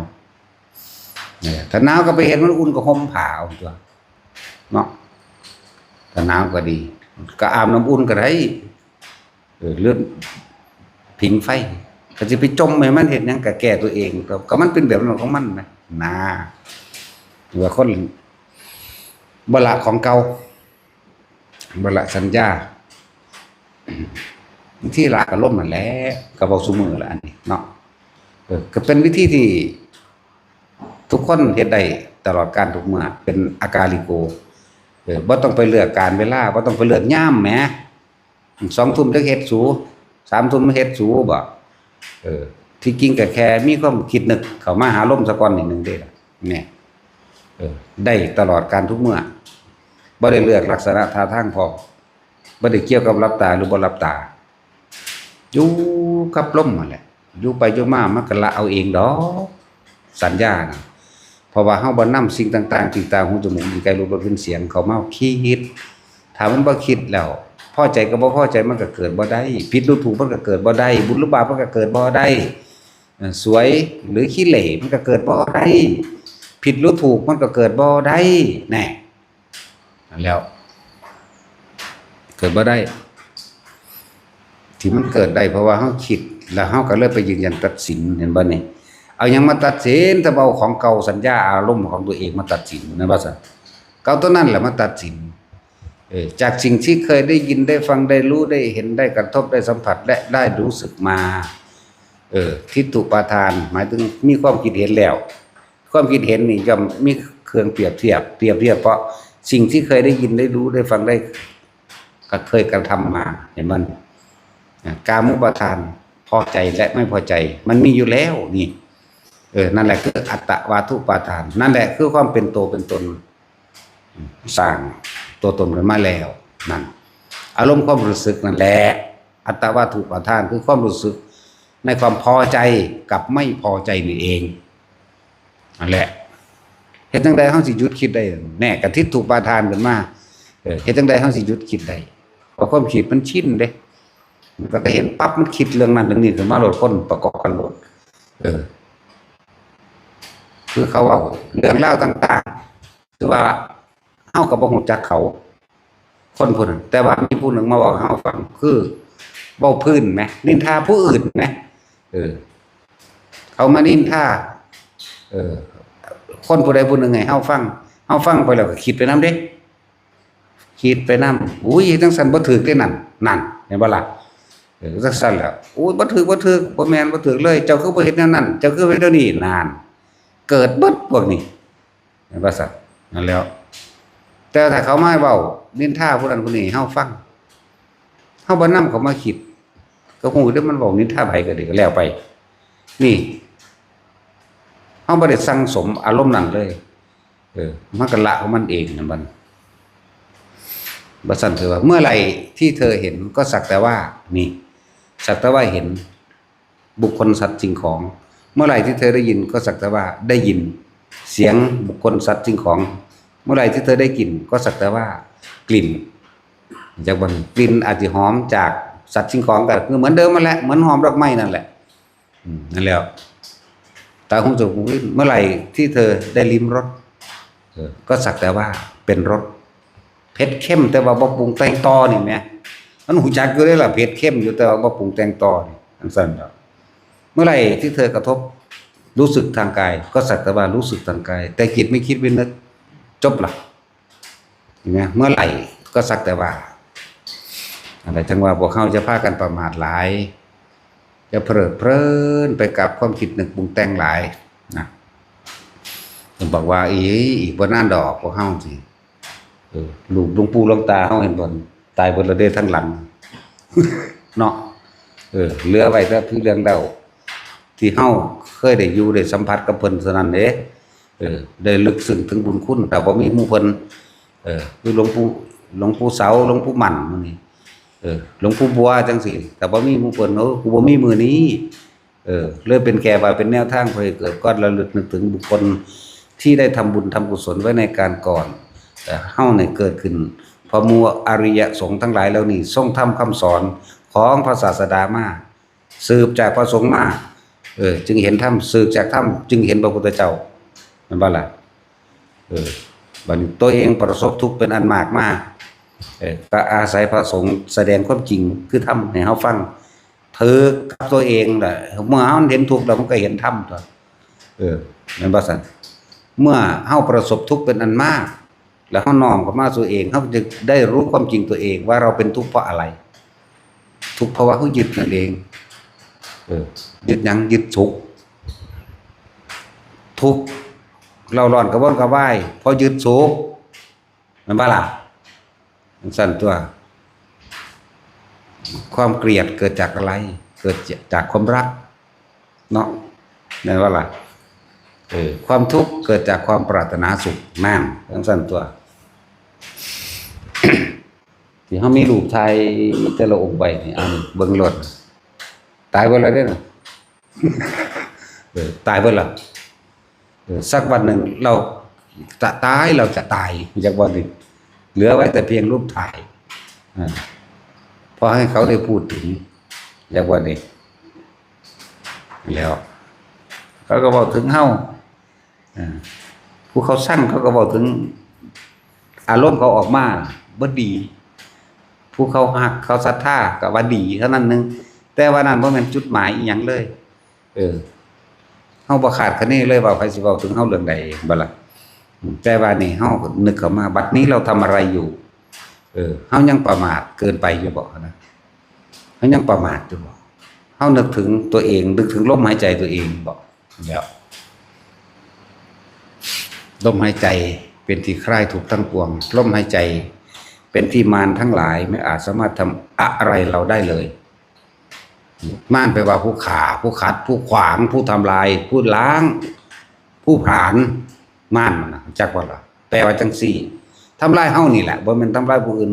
เนี่ย ถ้าหนาวก็ไปเห็นมันอุ่นก็ห่มผ้าเอาตัว เนาะ ถ้าหนาวก็ดี ก็อาบน้ำอุ่นก็ได้ เออ หรือผิงไฟ ก็สิไปจ่มให้มันเฮ็ดหยัง ก็แก้ตัวเอง ก็ ก็มันเป็นแบบนั้นของมันนะ นะ ว่าคนบ่ละของเก่า บ่ละสัญญา ที่ละก็ล้มนั่นแหละ ก็เว้าซุมื้อละอันนี้เนาะ เออ ก็เป็นวิธีที่ทุกคนเฮ็ดได้ตลอดกาลทุกเมื่อ เป็นอากาลิโก เออ บ่ต้องไปเลือกการเวลา บ่ต้องไปเลือกยามแหม สองทุ่มจักเฮ็ดสู สามทุ่มเฮ็ดสูบ่ เออ ที่จริงก็แค่มีความคิดนึกเข้ามาหาลมซะก่อนนิดนึงเด้ล่ะ เนี่ย เออ ได้ตลอดการทุกเมื่อ บ่ได้เลือกลักษณะท่าทางพร้อม บ่ได้เกี่ยวกับหลับตาหรือบ่หลับตา อยู่กับลมนั่นแหละ อยู่ไปอยู่มามันก็ละเอาเองดอก สัญญานะ เพราะว่าเฮาบ่นำสิ่งต่างๆ ที่ตา หู จมูก ลิ้น กาย รส เสียง เข้ามาคิด ถ้ามันบ่คิดแล้ว พอใจกับบ่พอใจมันก็เกิดบ่ได้ ผิดหรือถูกมันก็เกิดบ่ได้ บุญหรือบาปมันก็เกิดบ่ได้ เอ่อ สวยหรือขี้เหร่มันก็เกิดบ่ได้ ผิดหรือถูกมันก็เกิดบ่ได้ แน่ นั่นแล้ว เกิดบ่ได้ ที่มันเกิดได้เพราะว่าเฮาคิด แล้วเฮาก็เลยไปยืนยันตัดสิน เห็นบ่นี่ เอาหยังมาตัดสิน ถ้าเอาของเก่า สัญญาอารมณ์ของตัวเองมาตัดสิน แม่นบ่ซั่น ก็เอาตัวนั้นแหละมาตัดสิน เออ จากสิ่งที่เคยได้ยิน ได้ฟัง ได้รู้ ได้เห็น ได้กระทบ ได้สัมผัส และได้รู้สึกมา เออ ทิฏฐุปาทาน หมายถึงมีความคิดเห็นแล้ว ความคิดเห็นนี่ย่อมมีเครื่องเปรียบเทียบ เปรียบเทียบเพราะสิ่งที่เคยได้ยิน ได้รู้ ได้ฟัง ได้ ก็เคยกระทำมา เห็นบ่ อ่ะ กามุปาทาน พอใจและไม่พอใจ มันมีอยู่แล้วนี่ เออ นั่นแหละคืออัตตวาทุปาทาน นั่นแหละคือความเป็นตัวเป็นตน สร้างตัวตนขึ้นมาแล้ว นั่น อารมณ์ความรู้สึกนั่นแหละ อัตตวาทุปาทาน คือความรู้สึกในความพอใจกับไม่พอใจนี่เอง นั่นแหละ เฮ็ดจั่งใดเฮาสิหยุดคิดได้ แน่ กะทิฏฐุปาทานขึ้นมา เออ เฮ็ดจั่งใดเฮาสิหยุดคิดได้ เพราะความคิดมันชินเด้ มันก็เห็นปั๊บ มันคิดเรื่องนั้นเรื่องนี้ขึ้นมาโลด คนประกอบกันโลด เออ คือเขาเว้าเรื่องราวต่างๆ คือว่าเฮาก็บ่ฮู้จักเขา คนผู้นั้น แต่ว่ามีผู้หนึ่งมาเว้าให้เฮาฟัง คือเว้าพื้นแหม นินทาผู้อื่นแหม เออ เขามานินทา เออ คนผู้ใดผู้หนึ่งให้เฮาฟัง เฮาฟังไปแล้วก็คิดไปนำเด้ คิดไปนำ อุ้ย จั่งซั้นบ่ถูกเด้นั่น นั่น เห็นบ่ล่ะ เออ จั่งซั้นแหละ อุ้ย บ่ถูก บ่ถูก บ่แม่น บ่ถูกเลย เจ้าคือบ่เฮ็ดแนวนั้น เจ้าคือเฮ็ดแนวนี้ นั่น เกิดเบิดพวกนี้ เห็นบ่ซั่น นั่นแหล้ว แต่ถ้าเขามาเว้านินทาผู้นั้นผู้นี้ให้เฮาฟัง เฮาบ่นำเขามาคิด ก็ฮู้เด้มันเว้านินทาไผก็ดี ก็แล้วไป นี่ เฮาบ่ได้สั่งสมอารมณ์นั้นเลย เออ มันก็ละของมันเองนั่นบัด บ่ซั่นเธอว่า เมื่อไหร่ที่เธอเห็นก็สักแต่ว่า นี่ สักแต่ว่าเห็น บุคคลสัตว์สิ่งของ เมื่อไหร่ที่เธอได้ยินก็สักแต่ว่าได้ยิน เสียง บุคคลสัตว์สิ่งของ เมื่อไหร่ที่เธอได้กลิ่นก็สักแต่ว่ากลิ่น จากบ่ กลิ่นอาจจะหอมจากสัตว์สิ่งของก็คือเหมือนเดิมนั่นแหละ เหมือนหอมดอกไม้นั่นแหละ อืม นั่นแหละ ตา หู จมูก ลิ้น เมื่อไหร่ที่เธอได้ลิ้มรส เออ ก็สักแต่ว่าเป็นรส เผ็ดเค็มแต่ว่าบ่ปรุงแต่งต่อนี่แหม มันฮู้จักอยู่เด้ล่ะ เผ็ดเค็มอยู่แต่ว่าบ่ปรุงแต่งต่อนี่ จั่งซั้นดอก เมื่อไหร่ที่เธอกระทบรู้สึกทางกาย ก็สักแต่ว่ารู้สึกทางกาย แต่จิตไม่คิดไม่นึก จบละ เห็นไหม เมื่อไหร่ก็สักแต่ว่า อะไร จั่งว่าพวกเฮาจะพากันประมาทหลาย จะเพลิดเพลินไปกับความคิดนึกปรุงแต่งหลายนะ บอกว่า อี อีกบ่นานดอกพวกเฮาสิ เออ ลูกหลวงปู่หลวงตาเฮาเห็นบ่ ตายเบิดแล้วเด้ทั้งหลัง เนาะ เออ เหลือไว้แต่เพียงเรื่องเล่า ที่เฮาเคยได้อยู่ได้สัมผัสกับเพิ่นเท่านั้นเด้ เออ ได้ลึกซึ้งถึงบุญคุณ ถ้าบ่มีหมู่เพิ่น เออ คือหลวงปู่ หลวงปู่เสา หลวงปู่มั่นหมู่นี้ เออ หลวงปู่บัวจั่งซี้ ถ้าบ่มีหมู่เพิ่น โอ้ กูบ่มีมื้อนี้ เออ เลยเป็นแก่ว่าเป็นแนวทางเพื่อให้เกิดความระลึกนึกถึงบุคคลที่ได้ทำบุญทำกุศลไว้ในการก่อน แต่เฮาเนี่ยเกิดขึ้น เพราะหมู่อริยสงฆ์ทั้งหลายเหล่านี้ทรงทำคำสอน ข ของพระศาสดามา สืบจากพระสงฆ์มา เออ จึงเห็นธรรม สืบจากธรรม จึงเห็นพระพุทธเจ้า แม่นบ่ล่ะ เออ บัดนี้ตัวเองประสบทุกข์เป็นอันมากมา เออ ก็อาศัยพระสงฆ์แสดงความจริงคือธรรมให้เฮาฟัง ถืกกับตัวเองแหละ เมื่อเฮาเห็นทุกข์แล้วมันก็เห็นธรรมตัว เออ แม่นบ่ซั่น เมื่อเฮาประสบทุกข์เป็นอันมาก แล้วเฮาน้อมเข้ามาสู่เอง เฮาจึงได้รู้ความจริงตัวเองว่าเราเป็นทุกข์เพราะอะไร ทุกข์เพราะว่าเฮายึดนั่นเอง เออ ยึดหยัง ยึดสุข ทุกข์ เร่าร้อนกระวนกระวาย เพราะยึดสุข แม่นบ่ล่ะ จั่งซั่นตัว ความเกลียดเกิดจากอะไร เกิดจากความรัก เนาะ แม่นบ่ล่ะ เออ ความทุกข์เกิดจากความปรารถนาสุข นั่น จั่งซั่นตัว ที่เฮามีรูปถ่ายแต่ละองค์ไว้นี่ อันเบิ่งโลด ตายเบิดแล้วเด้อ เออ ตายเบิดแล้ว เออ สักวันหนึ่งเราจะตาย เราจะตาย จักวันหนึ่ง เหลือไว้แต่เพียงรูปถ่าย อ่า พอให้เขาได้พูดถึง จักวันนี้ แล้ว เขาก็เว้าถึงเฮา อ่า ผู้เขาซังเขาก็เว้าถึง อารมณ์เขาออกมาบ่ดี ผู้เขาฮักเขาศรัทธาก็ว่าดีเท่านั้นหนึ่ง แต่ว่านั่นบ่แม่นจุดหมายอิหยังเลย เออ เฮาบ่คาดคะเนเลยว่าไผสิเว้าถึงเฮาเรื่องใด บ่ล่ะ อืม แต่ว่านี่เฮานึกเข้ามา บัดนี้เราทำอะไรอยู่ เออ เฮายังประมาทเกินไปอยู่บ่นะ เฮายังประมาทอยู่บ่ เฮานึกถึงตัวเอง นึกถึงลมหายใจตัวเองบ่ แล้ว ลมหายใจเป็นที่คลายทุกข์ทั้งปวง ลมหายใจเป็นที่มารทั้งหลายไม่อาจสามารถทำอะไรเราได้เลย มารแปลว่าผู้ฆ่า ผู้ขัด ผู้ขวาง ผู้ทำลาย ผู้ล้าง ผู้ผลาญ มารน่ะ จักว่าล่ะ แปลว่าจังซี่ ทำลายเฮานี่แหละ บ่แม่นทำลายผู้อื่น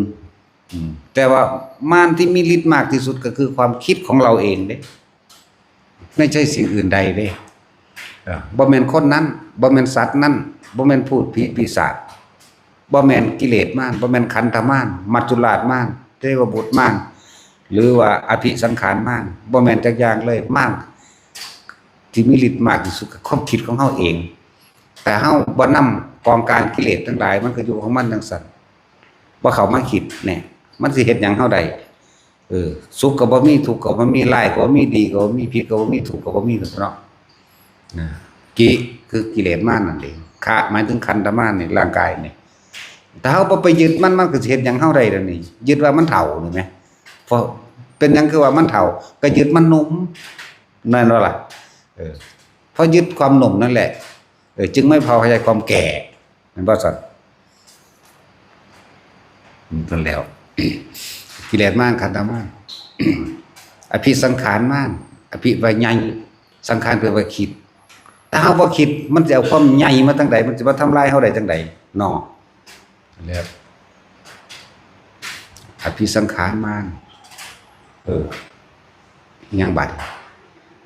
อืม แต่ว่ามารที่มีฤทธิ์มากที่สุดก็คือความคิดของเราเองเด้ ไม่ใช่สิ่งอื่นใดเด้ เอ่อ บ่แม่นคนนั้น บ่แม่นสัตว์นั้น บ่แม่นพูดผีปีศาจ บ่แม่นกิเลสมาร บ่แม่นขันธมาร มัจจุราชมาร เทวบุตรมาร หรือว่าอภิสังขารมาร บ่แม่นจักอย่างเลย มารที่มีฤทธิ์มากที่สุดคือความคิดของเฮาเอง แต่เฮาบ่นำกองการกิเลสทั้งหลาย มันก็อยู่ของมันจั่งซั่น บ่เข้ามาคิดเนี่ย มันสิเฮ็ดหยังเฮาได้ เออ สุขก็บ่มี ทุกข์ก็บ่มี ร้ายก็บ่มี ดีก็บ่มี ผิดก็บ่มี ถูกก็บ่มีเนาะ นะ กิ คือกิเลสมารนั่นเอง ขะ หมายถึงขันธมารนี่ ร่างกายนี่ ถ้าเฮาบ่ไปยึดมัน มันก็สิเฮ็ดหยังเฮาได้ล่ะนี่ ยึดว่ามันเฒ่านี่แหม เพราะเป็นหยังคือว่ามันเฒ่า ก็ยึดมันหนุ่ม นั่นบ่ล่ะ เออ เพราะยึดความหนุ่มนั่นแหละ เออ จึงไม่พอใจความแก่ แม่นบ่ซั่น นั่นแล้ว กิเลสมาร ขันธมาร อภิสังขารมาร อภิว่าใหญ่ สังขารแปลว่าคิด ถ้าเฮาบ่คิด มันสิเอาความใหญ่มาทางใด มันสิมาทำลายเฮาได้จังใดเนาะ แล้ว อภิสังขารมาร เออ อิหยังบัด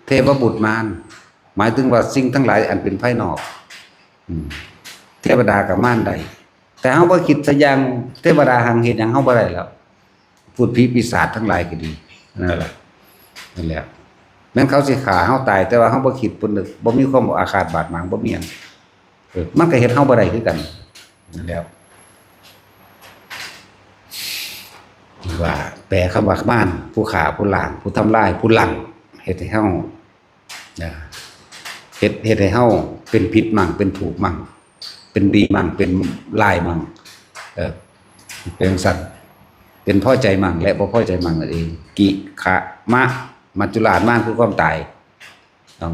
เทพบุตรมาร หมายถึงว่าสิ่งทั้งหลายอันเป็นภายนอก อืม เทวดาก็มารได้ แต่เฮาบ่คิดซะอย่าง เทวดาหังเฮ็ดหยังเฮาบ่ได้แล้ว พูดผีปีศาจทั้งหลายก็ดี นั่นแหละ นั่นแหละ แม้นเขาสิฆ่าเฮาตาย แต่ว่าเฮาบ่คิดบ่นึก บ่มีความอาฆาตบาดหมาง บ่มีหยัง เออ มันก็เฮ็ดเฮาบ่ได้คือกัน นั่นแหล้ว ว่าแปลคำว่ามาร ผู้ฆ่า ผู้ล้าง ผู้ทำลาย ผู้ลัง เฮ็ดให้เฮา นะ เฮ็ด เฮ็ดให้เฮาเป็นผิดมั่ง เป็นถูกมั่ง เป็นดีมั่ง เป็นร้ายมั่ง เออ เป็นจั่งซั้น เป็นพอใจมั่ง และบ่พอใจมั่งนั่นเอง กิขะมะ มัจจุราชมารคือความตาย เนาะ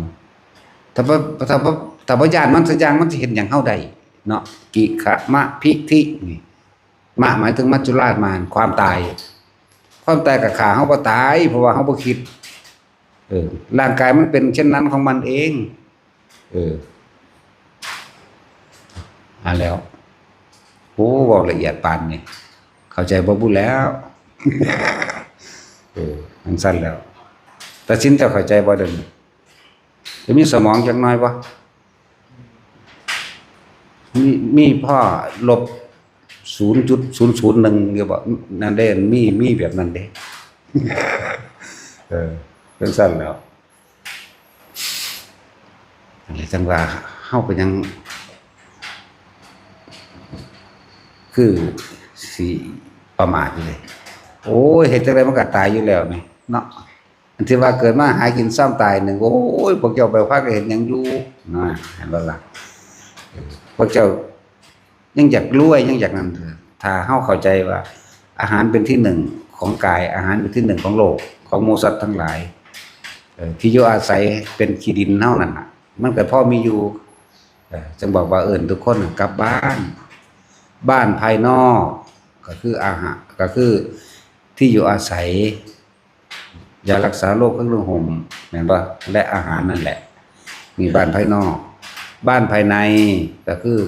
ถ้าบ่ ถ้าบ่ ถ้าบ่ย้านมันซะอย่าง มันสิเฮ็ดหยังเฮาได้ เนาะ กิขะมะพิธินี่ มะหมายถึงมัจจุราชมาร ความตาย ความตายก็ฆ่าเฮาบ่ตาย เพราะว่าเฮาบ่คิด เออ ร่างกายมันเป็นเช่นนั้นของมันเอง เออ อันแล้ว โอ้ เว้าละเอียดปานนี้ เข้าใจบ่บุแล้ว เออ จั่งซั้นแล้ว ตัดสินเจ้าเข้าใจบ่เดี๋ยวนี้ จะมีสมองจักหน่อยบ่ มี มีพ่อลบศูนย์จุดศูนย์ศูนย์หนึ่งอยู่บ่ นั่นเด้ มี มีแบบนั้นเด้ เออ จังซั่นแหล้ว อันนี้จังว่าเฮาเป็นหยัง คือสิประมาทอยู่เลย โอ้ย เฮ็ดจังไดมันก็ตายอยู่แล้วนี่เนาะ อันที่ว่าเกิดมาหากินซ้ำตายหนึ่ง โอ้ย พวกเจ้าไปพากันเฮ็ดหยังอยู่นะ เห็นบ่ล่ะ พวกเจ้ายังอยากรวย ยังอยากนั่นเถอะ ถ้าเฮาเข้าใจว่า อาหารเป็นที่หนึ่งของกาย อาหารเป็นที่หนึ่งของโลก ของหมู่สัตว์ทั้งหลาย เอ่อ ที่อยู่อาศัยเป็นขี้ดินเฮานั่นน่ะ มันก็พอมีอยู่ เอ่อ จึงบอกว่าเอิ้นทุกคนกลับบ้าน บ้านภายนอกก็คืออาหาร ก็คือที่อยู่อาศัย ยารักษาโรค เครื่องนุ่งห่ม แม่นบ่ และอาหารนั่นแหละ มีบ้านภายนอก บ้านภายในก็คือ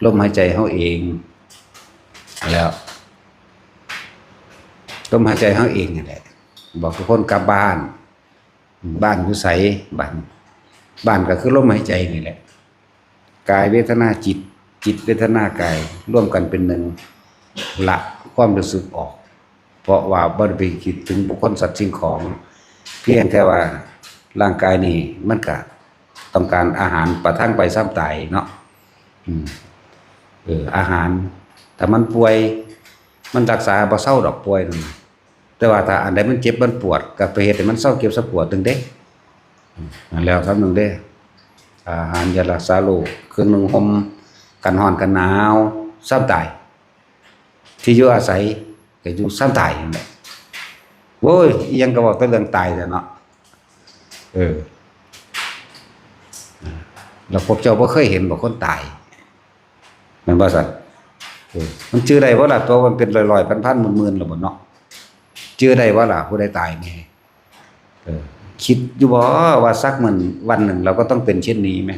ลมหายใจเฮาเอง แล้ว ลมหายใจเฮาเองนี่แหละ บอกทุกคนกลับบ้าน บ้านอยู่ไส บ้าน บ้านก็คือลมหายใจนี่แหละ กายเวทนาจิต จิตเวทนากาย รวมกันเป็นหนึ่ง ละความรู้สึกออก เพราะว่าบ่ได้ไปคิดถึงบุคคลสัตว์สิ่งของ เพียงแค่ว่าร่างกายนี่มันก็ต้องการอาหารประทังไปซ้ำตายเนาะ อืม เออ อาหาร ถ้ามันป่วย มันรักษาบ่เซาดอกป่วยนั่นน่ะ แต่ว่าถ้าอันใดมันเจ็บมันปวด ก็ไปเฮ็ดให้มันเซาเจ็บเซาปวดหนึ่งเด้ อืม นั่นแล้วซ้ำหนึ่งเด้ อาหารยารักษาโรค เครื่องนุ่งห่ม กันร้อนกันหนาว ซ้ำตาย ที่อยู่อาศัย ก็อยู่ซ้ำตายนั่นแหละ โว้ย อิหยังก็บอกแต่เรื่องตายแหละเนาะ เออ แล้วพวกเจ้าบ่เคยเห็นบ่คนตาย แม่นบ่ซั่น เออ มันจื่อได้บ่ล่ะ ตัวมันเป็นร้อยๆ พันๆ หมื่นๆ แล้วบ่เนาะ จื่อได้บ่ล่ะ ผู้ใดตายแน่ เออ คิดอยู่บ่ว่าสักมื้อวันหนึ่งเราก็ต้องเป็นเช่นนี้แหม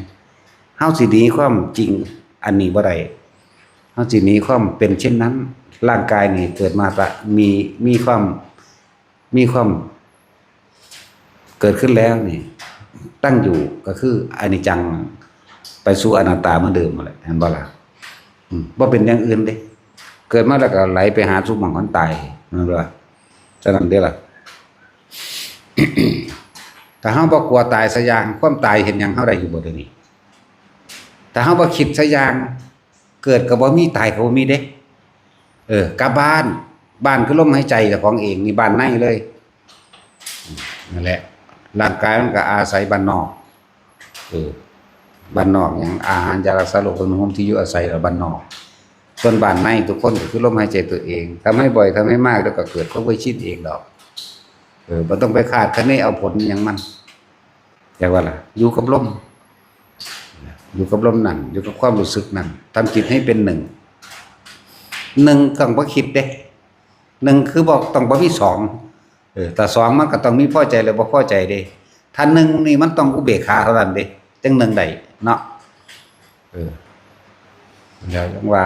เฮาสิหนีความจริงอันนี้บ่ได้ เฮาสิหนีความเป็นเช่นนั้น ร่างกายนี่เกิดมาก็มี มีความ มีความเกิดขึ้นแล้วนี่ ตั้งอยู่ก็คืออนิจจัง ไปสู่อนัตตาเหมือนเดิมนั่นแหละ เห็นบ่ล่ะ อืม บ่เป็นอย่างอื่นเด้ เกิดมาแล้วก็ไหลไปหาสู่หม่องของตาย แม่นบ่ล่ะ ฉะนั้นเด้อล่ะ ถ้าเฮาบ่กลัวตายสักอย่าง ความตายเฮ็ดหยังเฮาได้อยู่บ่เดี๋ยวนี้ ถ้าเฮาบ่คิดสักอย่าง เกิดก็บ่มี ตายก็บ่มีเด้ เออ กลับบ้าน บ้านคือลมหายใจเจ้าของเอง นี่บ้านในเลย นั่นแหละ ร่างกายมันก็อาศัยบ้านนอก เออ บ้านนอกหยัง อาหารยารักษาโรค เครื่องนุ่งห่ม ที่อยู่อาศัย แล้วบ้านนอก ส่วนบ้านในทุกคนก็คือลมหายใจตัวเอง ทำให้บ่อย ทำให้มาก แล้วก็เกิดความเคยชินเองดอก เออ บ่ต้องไปคาดคะเนเอาผลอิหยังมัน จักว่าล่ะ อยู่กับลม อยู่กับลมนั่น อยู่กับความรู้สึกนั่น ทำจิตให้เป็นหนึ่ง หนึ่งต้องบ่คิดเด้ หนึ่งคือบ่ต้องบ่มีสอง เออ ถ้าสองมันก็ต้องมีพอใจและบ่พอใจเด้ ถ้าหนึ่งนี่มันต้องอุเบกขาเท่านั้นเด้ จั่งหนึ่งได้เนาะ เออ แล้วจั่งว่า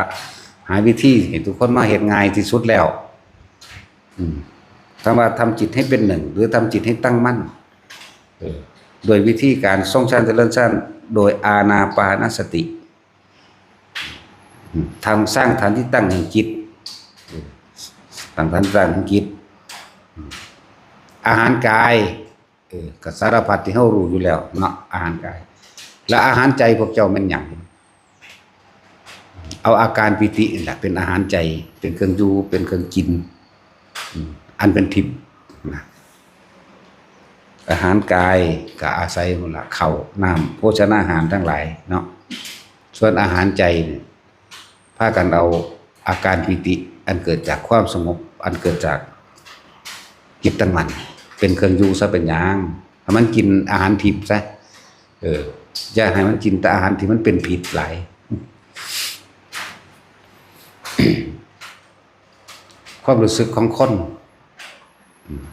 หาวิธีให้ทุกคนมาเฮ็ดง่ายที่สุดแล้ว อืม คำว่าทำจิตให้เป็นหนึ่ง หรือทำจิตให้ตั้งมั่น เออ โดยวิธีการทรงฌานเจริญฌาน โดยอานาปานสติ อืม ทางสร้างฐานที่ตั้งแห่งจิต เออ ตั้งฐานตั้งแห่งจิต อืม อาหารกาย เออ ก็สารพัดที่เฮารู้อยู่แล้วเนาะ อาหารกาย และอาหารใจพวกเจ้าแม่นหยัง เอาอาการปีตินี่แหละเป็นอาหารใจ เป็นเครื่องอยู่ เป็นเครื่องกิน อืม อันเป็นทิพย์นะ อาหารกายก็อาศัยหั่นล่ะ ข้าว น้ำ โภชนาหารทั้งหลายเนาะ ส่วนอาหารใจนี่ พากันเอาอาการปีติ อันเกิดจากความสงบ อันเกิดจากจิตตั้งมั่น เป็นเครื่องอยู่ซะเป็นหยัง ให้มันกินอาหารทิพย์ซะ เออ อย่าให้มันกินแต่อาหารที่มันเป็นพิษหลาย ความรู้สึกของคน อืม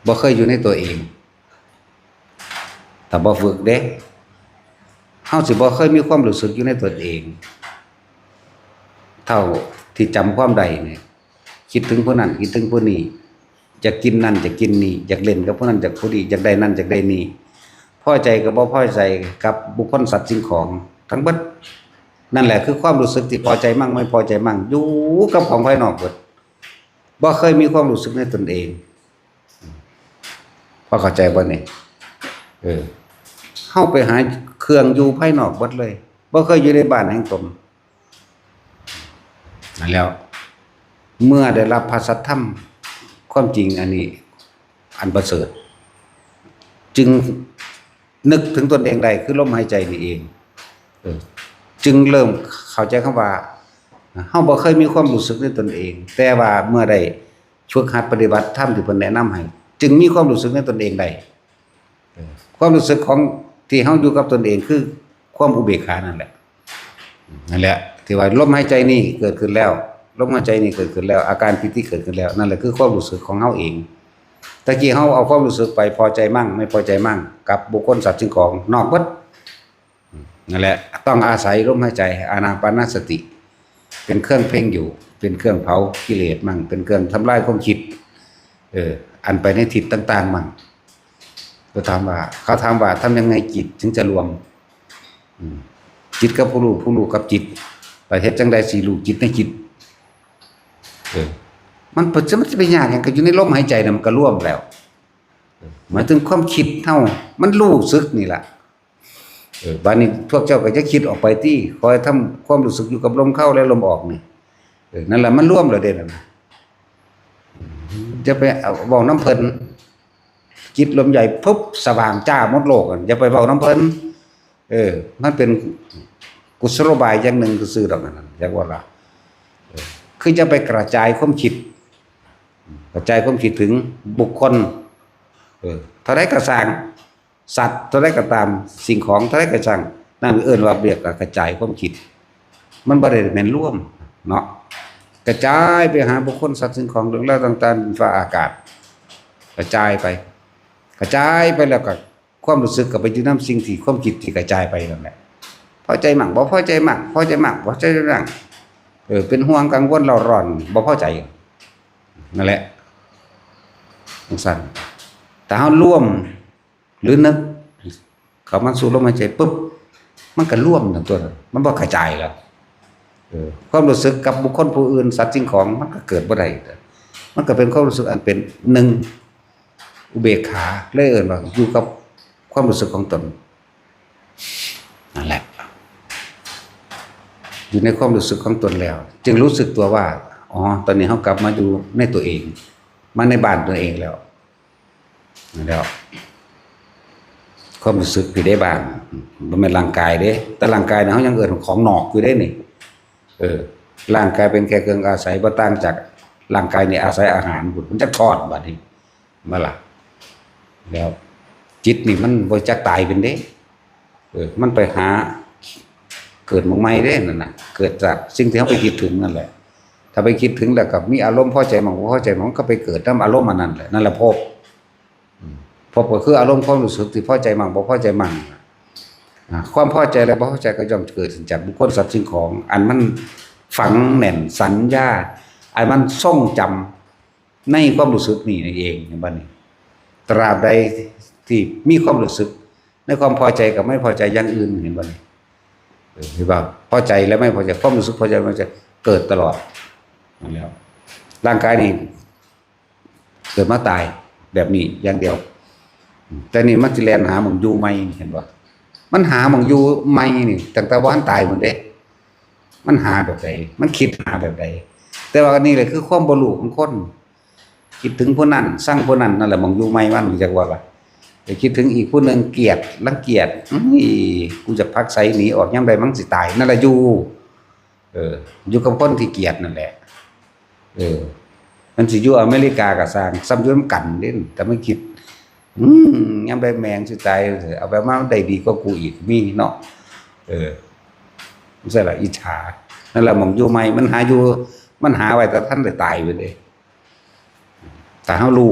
บ่เคยอยู่ในตัวเอง ถ้าบ่ฝึกเด้ เฮาสิบ่เคยมีความรู้สึกอยู่ในตนเอง เท่าที่จำความได้เนี่ย คิดถึงผู้นั้น คิดถึงผู้นี้ อยากกินนั่น อยากกินนี่ อยากเล่นกับผู้นั้น อยากผู้นี้ อยากได้นั่น อยากได้นี่ พอใจกับบ่พอใจกับบุคคลสัตว์สิ่งของทั้งเบิด นั่นแหละคือความรู้สึกที่พอใจมั่งไม่พอใจมั่ง อยู่กับของภายนอกเบิด บ่เคยมีความรู้สึกในตนเอง พอเข้าใจบ่นี่? เออ เฮาไปหาเครื่องอยู่ภายนอกเบิดเลย บ่เคยอยู่ในบ้านแห่งตน นั่นแล้ว เมื่อได้รับพระสัทธรรม ความจริงอันนี้ อันประเสริฐ จึงนึกถึงตนเองได้ คือลมหายใจนี่เอง เออ จึงเริ่มเข้าใจคำว่า เฮาบ่เคยมีความรู้สึกในตนเอง แต่ว่าเมื่อได้ฝึกหัดปฏิบัติธรรมที่เพิ่นแนะนำให้ จึงมีความรู้สึกในตนเองได้ เออ ความรู้สึกของที่เฮาอยู่กับตนเองคือความอุเบกขานั่นแหละ นั่นแหละ ที่ว่าลมหายใจนี่เกิดขึ้นแล้ว ลมหายใจนี่เกิดขึ้นแล้ว อาการปีติเกิดขึ้นแล้ว นั่นแหละคือความรู้สึกของเฮาเอง ตะกี้เฮาเอาความรู้สึกไปพอใจมั่ง ไม่พอใจมั่ง กับบุคคลสัตว์สิ่งของนอกเบิด นั่นแหละ ต้องอาศัยลมหายใจ อานาปานสติ เป็นเครื่องเพ่งอยู่ เป็นเครื่องเผากิเลสมั่ง เป็นเครื่องทำลายความคิด เออ อันไปในทิศต่างๆมั่ง ก็ถามว่า เขาถามว่าทำยังไงจิตถึงจะรวม อืม จิตกับผู้รู้ ผู้รู้กับจิต ไปเฮ็ดจังใดสิรู้จิตในจิต เออ มันเปิดจะมันจะไปยากหยัง ก็อยู่ในลมหายใจน่ะมันก็รวมแล้ว เออ หมายถึงความคิดเฮา มันรู้สึกนี่ล่ะ เออ บาดนี้พวกเจ้าก็จะคิดออกไปติ คอยทำความรู้สึกอยู่กับลมเข้าและลมออกนี่ เออ นั่นแหละมันรวมแล้วเด้นั่นน่ะ จะไปเอาเว้านำเพิ่น จิตรวมใหญ่ปุ๊บ สว่างจ้าหมดโลกอะ อย่าไปเว้านำเพิ่น เออ มันเป็นกุศโลบายอย่างหนึ่งซื่อๆดอกนั่นน่ะ อยากว่าล่ะ เออ คือจะไปกระจายความคิด กระจายความคิดถึงบุคคล เออ เท่าใดก็ซ่าง สัตว์เท่าใดก็ตาม สิ่งของเท่าใดก็ซ่าง นั่นเอิ้นว่าเรียกว่ากระจายความคิด มันบ่ได้แม่นรวมเนาะ กระจายไปหาบุคคล สัตว์ สิ่งของ เรื่องราวต่างๆ ฟ้าอากาศ กระจายไป กระจายไปแล้วก็ ความรู้สึกก็ไปอยู่นำสิ่งที่ ความคิดที่กระจายไปนั่นแหละ พอใจมั่ง บ่พอใจมั่ง พอใจมั่ง บ่พอใจมั่ง เออ เป็นห่วงกังวลเร่าร้อน บ่พอใจ นั่นแหละ จั่งซั้น ถ้าเฮารวม หรือนึก เข้ามาสู่ลมหายใจปุ๊บ มันก็รวมนั่นตั๊ว มันบ่กระจายแล้ว เออ ความรู้สึกกับบุคคลผู้อื่น สัตว์สิ่งของ มันก็เกิดบ่ได้ มันก็เป็นความรู้สึกอันเป็นหนึ่ง อุเบกขา เลยเอิ้นว่าอยู่กับความรู้สึกของตน นั่นแหละ อยู่ในความรู้สึกของตนแล้ว จึงรู้สึกตัวว่า อ๋อ ตอนนี้เฮากลับมาอยู่ในตัวเอง มาในบ้านตัวเองแล้ว แล้ว ความรู้สึกที่ได้บ้าน บ่แม่นร่างกายเด้ แต่ร่างกายน่ะเฮายังเอิ้นของนอกอยู่เด้นี่ เออ ร่างกายเป็นแค่เครื่องอาศัย บ่ต่างจากร่างกายนี่อาศัยอาหารพุ้น มันจักทอดบัดนี้ มาล่ะ แล้วจิตนี่มันบ่จักตายเป็นเด้ เออ มันไปหาเกิดหม่องใหม่เด้นั่นน่ะ เกิดจากสิ่งที่เฮาไปคิดถึงนั่นแหละ ถ้าไปคิดถึงแล้วก็มีอารมณ์พอใจมั่ง บ่พอใจมั่ง มันก็ไปเกิดนำอารมณ์อันนั้นแหละ นั่นแหละภพ อืม ภพก็คืออารมณ์ความรู้สึกที่พอใจมั่ง บ่พอใจมั่ง อ่า ความพอใจและบ่พอใจก็ย่อมเกิดขึ้นจากบุคคล สัตว์ สิ่งของ อันมันฝังแน่นสัญญา อันมันทรงจำ ในความรู้สึกนี่เอง เห็นบ่นี่ ตราบใดที่มีความรู้สึกในความพอใจกับไม่พอใจอย่างอื่น เห็นบ่นี่ เออ เห็นบ่ พอใจและไม่พอใจ ความรู้สึกพอใจไม่พอใจเกิดตลอด นั่นแหละ ร่างกายนี่เกิดมาตายแบบนี้อย่างเดียว แต่นี่มันสิแล่นหาหม่องอยู่ใหม่ เห็นบ่ มันหาหม่องอยู่ใหม่นี่ ตั้งแต่บ่ทันตายพุ้นเด้ มันหาแบบใด มันคิดหาแบบใด แต่ว่าอันนี้แหละคือความบ่รู้ของคน คิดถึงผู้นั้น ซังผู้นั้น นั่นแหละหม่องอยู่ใหม่มัน จักว่าล่ะ ไปคิดถึงอีกผู้หนึ่ง เกลียด รังเกียจ อื้อ กูจะผลักไสหนีออก ยามใดมันสิตาย นั่นแหละอยู่ เออ อยู่กับคนที่เกลียดนั่นแหละ เออ มันสิอยู่อเมริกาก็ซ่าง ซ่ำอยู่นำกันเด้ แต่มันคิด อืม ยามใดแม่งสิตาย เอาไปมามันได้ดีกว่ากูอีก มีเนาะ เออ จั่งซั้นล่ะ อิจฉา นั่นแหละหม่องอยู่ใหม่ มันหาอยู่ มันหาไว้แต่ทันได้ตายพุ้นเด้ ถ้าเฮารู้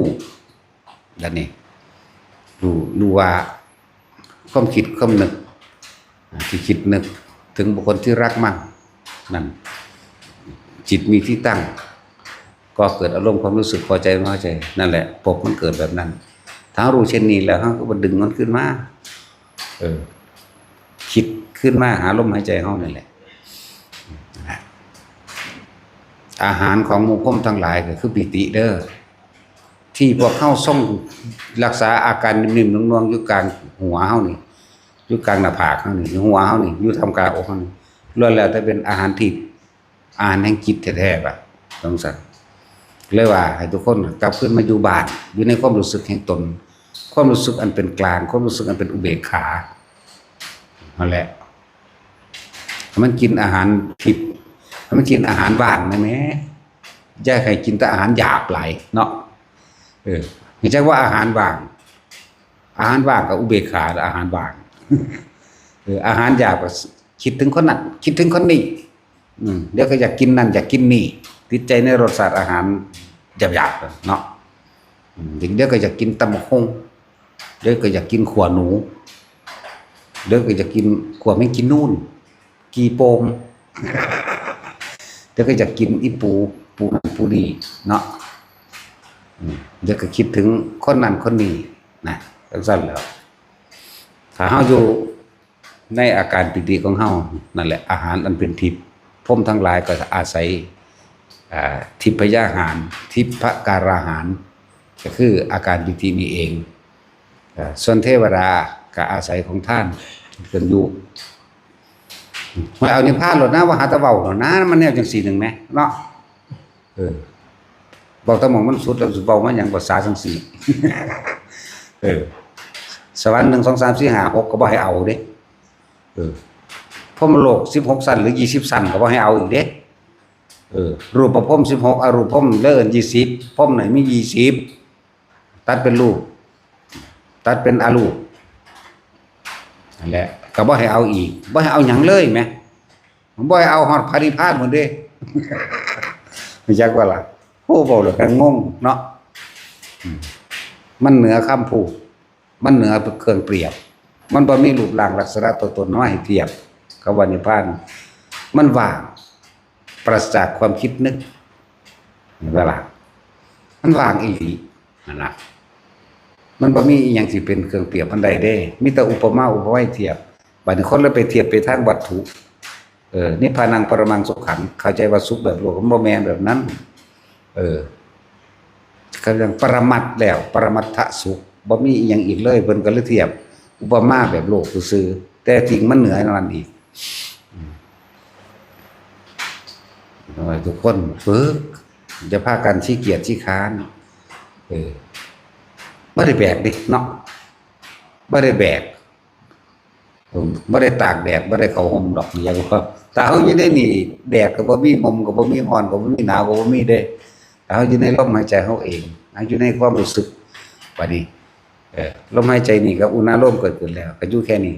แล้วนี่ รู้ รู้ว่าความคิดความนึก อ่า ที่คิดนึกถึงบุคคลที่รักมั่ง นั่น จิตมีที่ตั้ง ก็เกิดอารมณ์ความรู้สึกพอใจไม่พอใจ นั่นแหละ ภพมันเกิดแบบนั้น ถ้าเฮารู้เช่นนี้แล้ว เฮาก็บ่ดึงมันขึ้นมา เออ คิดขึ้นมาหาลมหายใจเฮานั่นแหละ นะ อาหารของหมู่พรหมทั้งหลายก็คือปีติเด้อ ที่พวกเฮาทรงรักษาอาการนิ่มๆนวลๆอยู่กลางหัวเฮานี่ อยู่กลางหน้าผากเฮานี่ อยู่หัวเฮานี่ อยู่ท่ามกลางอกเฮานี่ ล้วนแล้วแต่เป็นอาหารทิพย์ อาหารแห่งจิตแท้ๆล่ะ จั่งซั้น เลยว่าให้ทุกคนกลับคืนมาอยู่บ้าน อยู่ในความรู้สึกแห่งตน ความรู้สึกอันเป็นกลาง ความรู้สึกอันเป็นอุเบกขา นั่นแหละ ให้มันกินอาหารทิพย์ ให้มันกินอาหารว่างนะแม่ อย่าให้กินแต่อาหารหยาบหลายเนาะ เออ ให้จักว่าอาหารว่าง อาหารว่างกับอุเบกขา อาหารว่าง เออ อาหารหยาบก็คิดถึงคนนั้น คิดถึงคนนี้ อืม เดี๋ยวก็อยากกินนั่น อยากกินนี่ ติดใจในรสชาติอาหารหยาบๆเนาะ อืม เดี๋ยวก็อยากกินตำบักหุ่ง เดี๋ยวก็อยากกินขั่วหนู เดี๋ยวก็อยากกินขั่วแมงจีนูน กี่โปม เดี๋ยวก็อยากกินอีปู ปูนั่นปูนี่เนาะ อืม เดี๋ยวก็คิดถึงคนนั้นคนนี้นะ จั่งซั้นแหล้ว ถ้าเฮาอยู่ในอาการปีติของเฮา นั่นแหละ อาหารอันเป็นทิพย์ พรหมทั้งหลายก็อาศัย อ่า ทิพยาหาร ทิพการาหาร ก็คืออาการปีตินี้เอง อ่า ส่วนเทวดาก็อาศัยของทานเป็นเครื่องอยู่ มาเอานิพพานโลดนะ ว่าหาแต่เว้าโลดนะ มันแนวจั่งซี้หนึ่งแหมเนาะ เออ เว้าแต่หม่องมันสุดแล้ว สิเว้ามาหยังภาษาจั่งซี้ เออ สวรรค์หนึ่ง สอง สาม สี่ ห้า หก ก็บ่ให้เอาเด้ เออ พรหมโลก สิบหก ชั้น หรือ ยี่สิบ ชั้น ก็บ่ให้เอาอีกเด้ เออ รูปพรหม สิบหก อรูปพรหม เลิศ ยี่สิบ พรหมไหนมี ยี่สิบ ตัดเป็นรูป ตัดเป็นอรูป นั่นแหละ ก็บ่ให้เอาอีก บ่ให้เอาหยังเลยแหม บ่ให้เอาฮอดพระนิพพานหมดเด้ รู้จักบ่ล่ะ โอ้ เว้าแล้วก็งงเนาะ อืม มันเหนือคำพูด มันเหนือเครื่องเปรียบ มันบ่มีรูปร่างลักษณะตัวตนมาให้เทียบกับว่านิพพาน มันว่าง ปราศจากความคิดนึก เห็นบ่ล่ะ มันว่างอีหลีนั่นล่ะ มันบ่มีอีหยังสิเป็นเครื่องเปรียบมันได้เด้ มีแต่อุปมาอุปไมยเทียบ บัดนี้คนเลยไปเทียบไปทางวัตถุ เออ นิพพานังปรมังสุขัง เข้าใจว่าสุขแบบโลก มันบ่แม่นแบบนั้น เออ เขาเรียกปรมัตถ์แล้ว ปรมัตถสุข บ่มีอีหยังอีกเลย เพิ่นก็เลยเทียบ อุปมาแบบโลกซื่อๆ แต่จริงมันเหนือกว่านั้นอีก อืม ขอให้ทุกคนฝึก อย่าพากันขี้เกียจขี้คร้าน เออ บ่ได้แบกเด้เนาะ บ่ได้แบก เออ บ่ได้ตากแดด บ่ได้เข้าฮ่มดอก อย่างว่า ถ้าเฮาอยู่ในนี่ แดดก็บ่มี ฮ่มก็บ่มี ร้อนก็บ่มี หนาวก็บ่มีเด้ ถ้าเฮาอยู่ในลมหายใจเฮาเอง เฮาอยู่ในความรู้สึก บัดนี้ เออ ลมหายใจนี่กับอุณาโลมเกิดขึ้นแล้ว ก็อยู่แค่นี้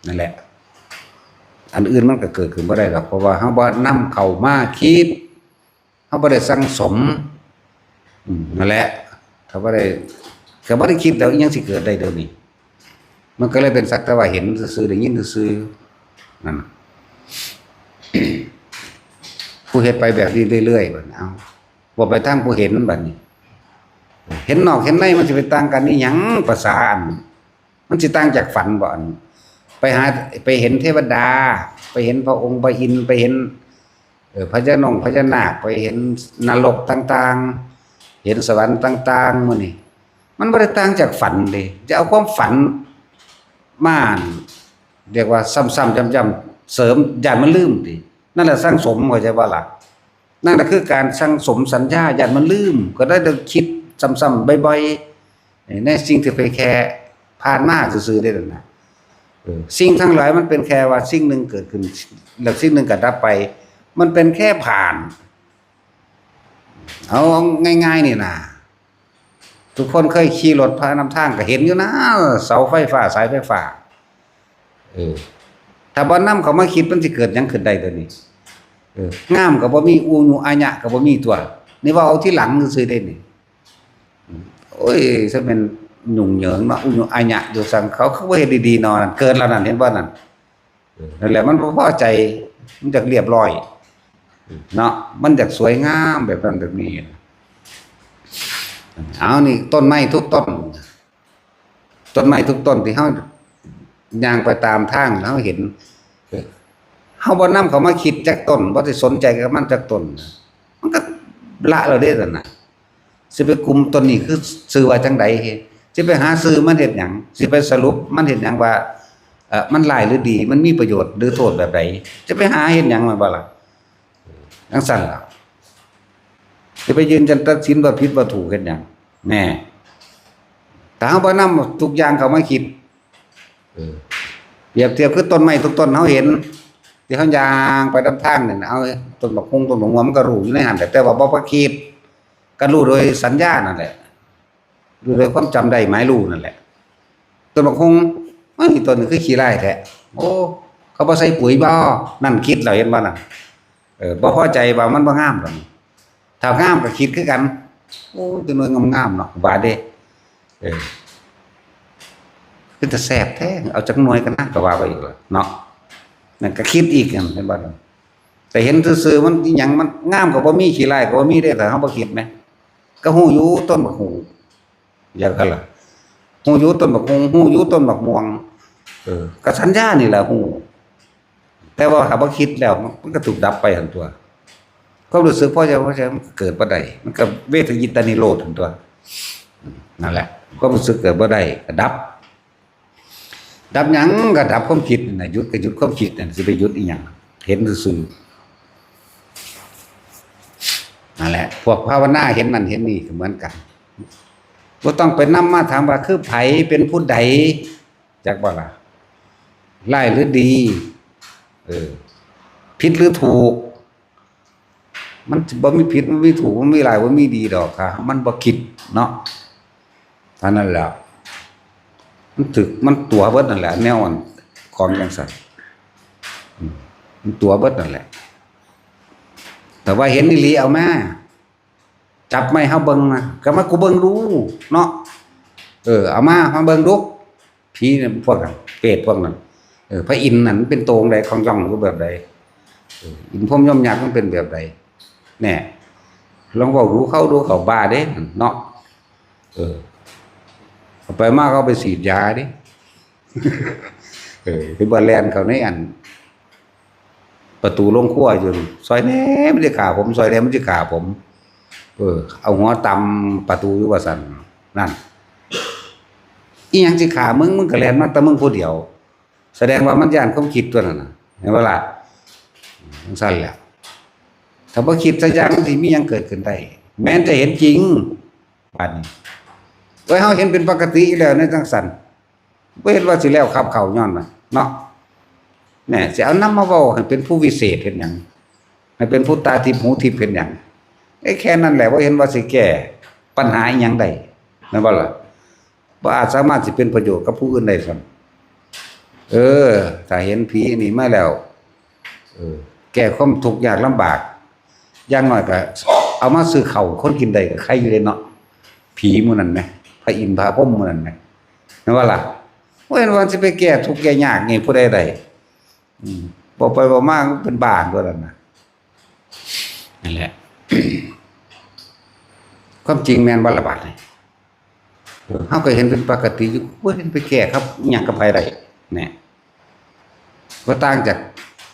นั่นแหละ อันอื่นมันก็เกิดขึ้นบ่ได้ดอก เพราะว่าเฮาบ่นำเข้ามาคิด เฮาบ่ได้สั่งสม อืม นั่นแหละ ถ้าบ่ได้ ก็บ่ได้คิดแล้ว อิหยังสิเกิดได้เดี๋ยวนี้ มันก็เลยเป็นสักแต่ว่าเห็นซื่อๆ ได้ยินซื่อๆ นั่นน่ะ ผู้เฮ็ดไปแบบนี้เรื่อยๆ บัดนี้ เอา บ่ไปทางผู้เห็นบัดนี้ เห็นนอกเห็นในมันสิไปต่างกันอีหยัง ภาษาอัน มันสิต่างจากฝันบ่อัน ไปหา ไปเห็นเทวดา ไปเห็นพระองค์พระอินทร์ ไปเห็น เออ พญานงพญานาค ไปเห็นนรกต่างๆ เห็นสวรรค์ต่างๆ มื้อนี้ มันบ่ได้ต่างจากฝันเด้ จะเอาความฝันมา เรียกว่าซ้ำๆ ย้ำๆ เสริม ย้านมันลืมติ นั่นแหละสั่งสม เข้าใจบ่ล่ะ นั่นแหละคือการสั่งสมสัญญา ย้านมันลืม ก็ได้แต่คิดซ้ำๆ บ่อยๆ ในสิ่งที่ไปแค่ผ่านมาซื่อๆ เด้นั่นน่ะ เออ สิ่งทั้งหลายมันเป็นแค่ว่าสิ่งหนึ่งเกิดขึ้น แล้วสิ่งหนึ่งก็ดับไป มันเป็นแค่ผ่าน เอาง่ายๆ นี่นะ ทุกคนเคยขี่รถผ่านนำทางก็เห็นอยู่นะ เสาไฟฟ้า สายไฟฟ้า เออ ถ้าบ่นำเข้ามาคิดมันสิเกิดหยังขึ้นได้เดี๋ยวนี้ เออ งามก็บ่มี อุญุอาญะก็บ่มีตัว นี่ว่าเอาทีหลังซื่อๆ เด้นี่ โอ้ย ซะแม่นยุ่งเหยิงเนาะ อุญุอาญะอยู่ซั่น เขาคือบ่เฮ็ดดีๆ เนาะ นั่นเกิดแล้วนั่น เห็นบ่นั่น เออ นั่นแหละ มันบ่พอใจ มันอยากเรียบร้อย เนาะ มันอยากสวยงามแบบนั้นแบบนี้ เอานี่ ต้นไม้ทุกต้น ต้นไม้ทุกต้นที่เฮาย่างไปตามทาง เฮาเห็น เฮาบ่นำเข้ามาคิดจักต้น บ่ได้สนใจกับมันจักต้น มันก็ ละแล้วเด้นั่นน่ะ สิไปกลุ่มต้นนี้คือชื่อว่าจังใด สิไปหาชื่อมันเฮ็ดหยัง สิไปสรุปมันเฮ็ดหยังว่า เอ่อ มันร้ายหรือดี มันมีประโยชน์หรือโทษแบบใด จะไปหาเฮ็ดหยังมันบ่ล่ะ จังซั่นล่ะ สิไปยืนยันตัดสินว่าผิดว่าถูกเฮ็ดหยัง แน่ ถ้าเฮาบ่นำทุกอย่างเข้ามาคิด เออ เปรียบเทียบคือต้นไม้ทุกต้นเฮาเห็น ที่เฮายางไปตามทางนั่นน่ะ เอาต้นบักฮุ่งต้นบักม่วงมันก็รู้อยู่ในหั่นแหละ แต่ว่าบ่ไปคิด ก็รู้โดยสัญญานั่นแหละ รู้โดยความจำได้หมายรู้นั่นแหละ ต้นบักฮุ่ง เอ้ย ต้นนี้คือขี้ร้ายแท้ โอ้ เขาบ่ใส่ปุ๋ยบ่ นั่นคิดแล้วเห็นบ่นั่น เออ บ่พอใจว่ามันบ่งามดอก ถ้างามก็คิดคือกัน โอ้ จักหน่วยงามๆเนาะ ว่าเด้ เออ คือแต่แซ่บแท้ เอาจักหน่วยกันนะ ก็ว่าไปอีกแล้วเนาะ นั่นก็คิดอีกนั่น เห็นบ่นั่น แต่เห็นซื่อๆมันอิหยังมันงามก็บ่มี ขี้ร้ายก็บ่มีเด้ ถ้าเฮาบ่คิดแหม ก็ฮู้อยู่ต้นบักฮุ่ง อย่างนั้นล่ะ ฮู้อยู่ต้นบักฮุ่ง ฮู้อยู่ต้นบักม่วง เออ ก็สัญญานี่แหละฮู้ แต่ว่าถ้าบ่คิดแล้ว มันก็ถูกดับไปหั่นตั๊ว ความรู้สึกพอใจ พอใจมันก็เกิดบ่ได้ มันก็เวทยิตานิโรธหั่นตั๊ว อืม นั่นแหละ ความรู้สึกเกิดบ่ได้ก็ดับ ดับหยังก็ดับความคิดนั่นน่ะ หยุดก็หยุดความคิดนั่น สิไปหยุดอีหยัง เห็นซื่อๆ นั่นแหละ พวกภาวนาเห็นนั่นเห็นนี่ก็เหมือนกัน บ่ต้องไปนำมาถามว่าคือไผเป็นผู้ใด จักบ่ล่ะ ร้ายหรือดี เออ ผิดหรือถูก มันบ่มีผิด บ่มีถูก บ่มีร้าย บ่มีดีดอกค่ะ มันบ่คิดเนาะ เท่านั้นแหละ มันถืก มันตั๋วเบิดนั่นแหละ แนวอันของจังซั่น อืม มันตั๋วเบิดนั่นแหละ แต่ว่าเห็นอีหลีเอามา จับไม้เฮาเบิ่งนะ ก็มากูเบิ่งดูเนาะ เออ เอามา มาเบิ่งดู ผีเนี่ยพวกนั้น เปรตพวกนั้น เออ พระอินทร์นั่นมันเป็นโตจั่งใด ของย่องรูปแบบใด เออ อินทร์พรหมยมยักษ์มันเป็นแบบใด แน่ ลองเว้าดูเขาดู เขาบ้าเด้เนาะ เออ เอาไปมาเขาไปฉีดยาเด้ เออ คือว่าแล่นเข้าในอัน ประตูโรงครัวอยู่ "ซอยแหน่ มันสิฆ่าผม ซอยแหน่ มันสิฆ่าผม" เออ เอาหัวตำประตูอยู่ว่าซั่น นั่น "อีหยังสิฆ่ามึง มึงก็แล่นมาแต่มึงผู้เดียว" แสดงว่ามันย้านความคิดตัวนั้นน่ะ เห็นบ่ล่ะ จั่งซั่นแหละ ถ้าบ่คิดสักอย่างมันสิมีหยังเกิดขึ้นได้ แม้นจะเห็นจริง บาดนี้ โอ้ย เฮาเห็นเป็นปกติอยู่แล้วในจั่งซั่น บ่เห็นว่าสิแล้วคับเข้าย้อนว่า เนาะ แหน่ สิเอานำมาเว้าให้เป็นผู้วิเศษเฮ็ดหยัง ให้เป็นผู้ตาทิพย์หูทิพย์เฮ็ดหยัง เอ้ย แค่นั้นแหละ บ่เห็นว่าสิแก้ปัญหาอิหยังได้ แม่นบ่ล่ะ บ่อาจสามารถสิเป็นประโยชน์กับผู้อื่นได้ซ้ำ เออ ถ้าเห็นผีอันนี้มาแล้ว เออ แก้ความทุกข์ยากลำบาก อย่างน้อยก็เอามาซื้อข้าวคนกินได้ก็ใครอยู่เด้เนาะ ผีหมู่นั้นแหม พระอินทร์พระพรหมหมู่นั้นแหม แม่นบ่ล่ะ บ่เห็นว่าสิไปแก้ทุกข์แก้ยากนี่ผู้ใดได้ อืม เว้าไปเว้ามาเป็นบ้าตัวนั้นน่ะ นั่นแหละ ความจริงแม่นบ่ล่ะบาดนี้ เฮาก็เห็นเป็นปกติอยู่ บ่เห็นไปแก้ครับอิหยังกับไผได้ แหน่ บ่ต่างจาก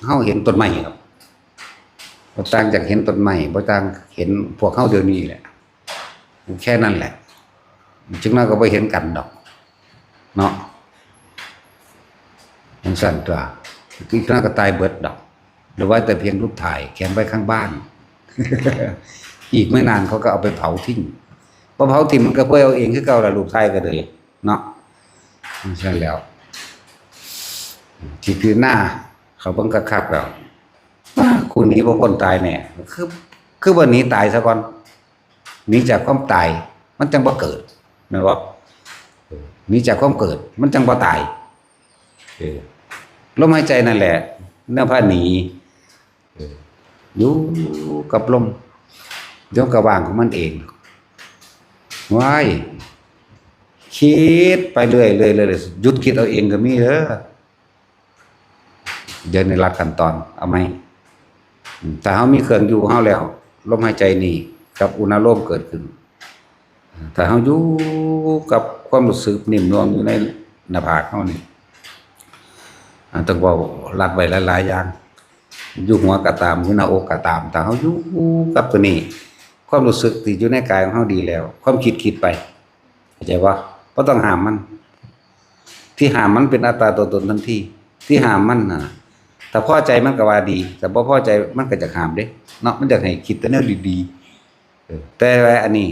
เฮาเห็นต้นไม้หรอก บ่ต่างจากเห็นต้นไม้ บ่ต่างเห็นพวกเฮาเดี๋ยวนี้แหละ แค่นั้นแหละ จักหน่อยก็บ่เห็นกันดอก เนาะ จั่งซั่นตั๊ว อีกหน่อยก็ตายเบิดดอก เหลือไว้แต่เพียงรูปถ่ายแขวนไว้ข้างบ้าน อีกไม่นานเขาก็เอาไปเผาทิ้ง พอเผาทิ้งมันก็เปื่อยเอาเองคือเก่าล่ะ รูปถ่ายก็เลย เนาะ จั่งซั่นแล้ว ที่คือหน้า เขาเบิ่งคักๆแล้ว "อ้า กูหนีบ่พ้นตายแน่" คือ คือบ่หนีตายซะก่อน หนีจากความตาย มันจั่งบ่เกิด แม่นบ่ เออ หนีจากความเกิด มันจั่งบ่ตาย เออ ลมหายใจนั่นแหละ แนวพาหนี เออ อยู่กับลม เดี๋ยวก็ว่างของมันเอง ว้าย คิดไปเรื่อยๆ เรื่อยๆ หยุดคิดเอาเองก็มีเด้อ เดี๋ยวนี้ลัดขั้นตอน เอาใหม่ อืม ถ้าเฮามีเครื่องอยู่เฮาแล้ว ลมหายใจนี่กับอุณาโลมเกิดขึ้น ถ้าเฮาอยู่กับความรู้สึกนิ่มนวลอยู่ในหน้าผากเฮานี่ อ่า ต้องเว้าลัดไว้หลายๆ อย่าง อยู่หัวก็ตาม อยู่หน้าอกก็ตาม ถ้าเฮาอยู่กับตัวนี้ ความรู้สึกที่อยู่ในกายของเฮาดีแล้ว ความคิดคิดไป เข้าใจบ่? บ่ต้องห้ามมัน ที่ห้ามมันเป็นอัตตาตัวตนทันที ที่ห้ามมันน่ะ ถ้าพอใจมันก็ว่าดี แต่บ่พอใจมันก็จะห้ามเด้ เนาะ มันอยากให้คิดแต่แนวดีๆ เออ แต่ว่าอันนี้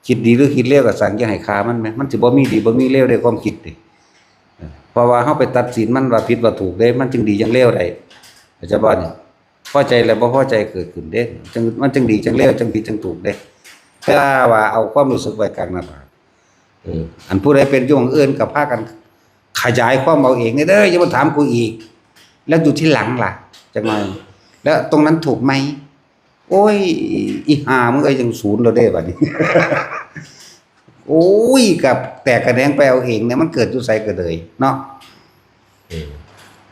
คิดดีหรือคิดเลวก็สั่งอย่าให้ฆ่ามันแหม มันสิบ่มีดีบ่มีเลวได้ความคิดเด้ เออ เพราะว่าเฮาไปตัดสินมันว่าผิดว่าถูกเด้ มันจึงดีจั่งเลวได้ เข้าใจบ่นี่? พอใจและบ่พอใจเกิดขึ้นเด้ จั่ง มันจั่งดีจั่งเลว จั่งผิดจั่งถูกเด้ แต่ว่าเอาความรู้สึกไว้กลางหน้าผาก เออ อันผู้ใดเป็นอยู่หม่องอื่นก็พากันขยายความเอาเองเด้อ อย่ามาถามกูอีก แล้วอยู่ที่หลังล่ะ จักหน่อย แล้วตรงนั้นถูกไหม? โอ้ย อีห่ามึงก็ยังศูนย์แล้วเด้บัดนี้ โอ้ย กับแตกกระแหนงไปเอาเองเนี่ย มันเกิดอยู่ไสก็เลยเนาะ เออ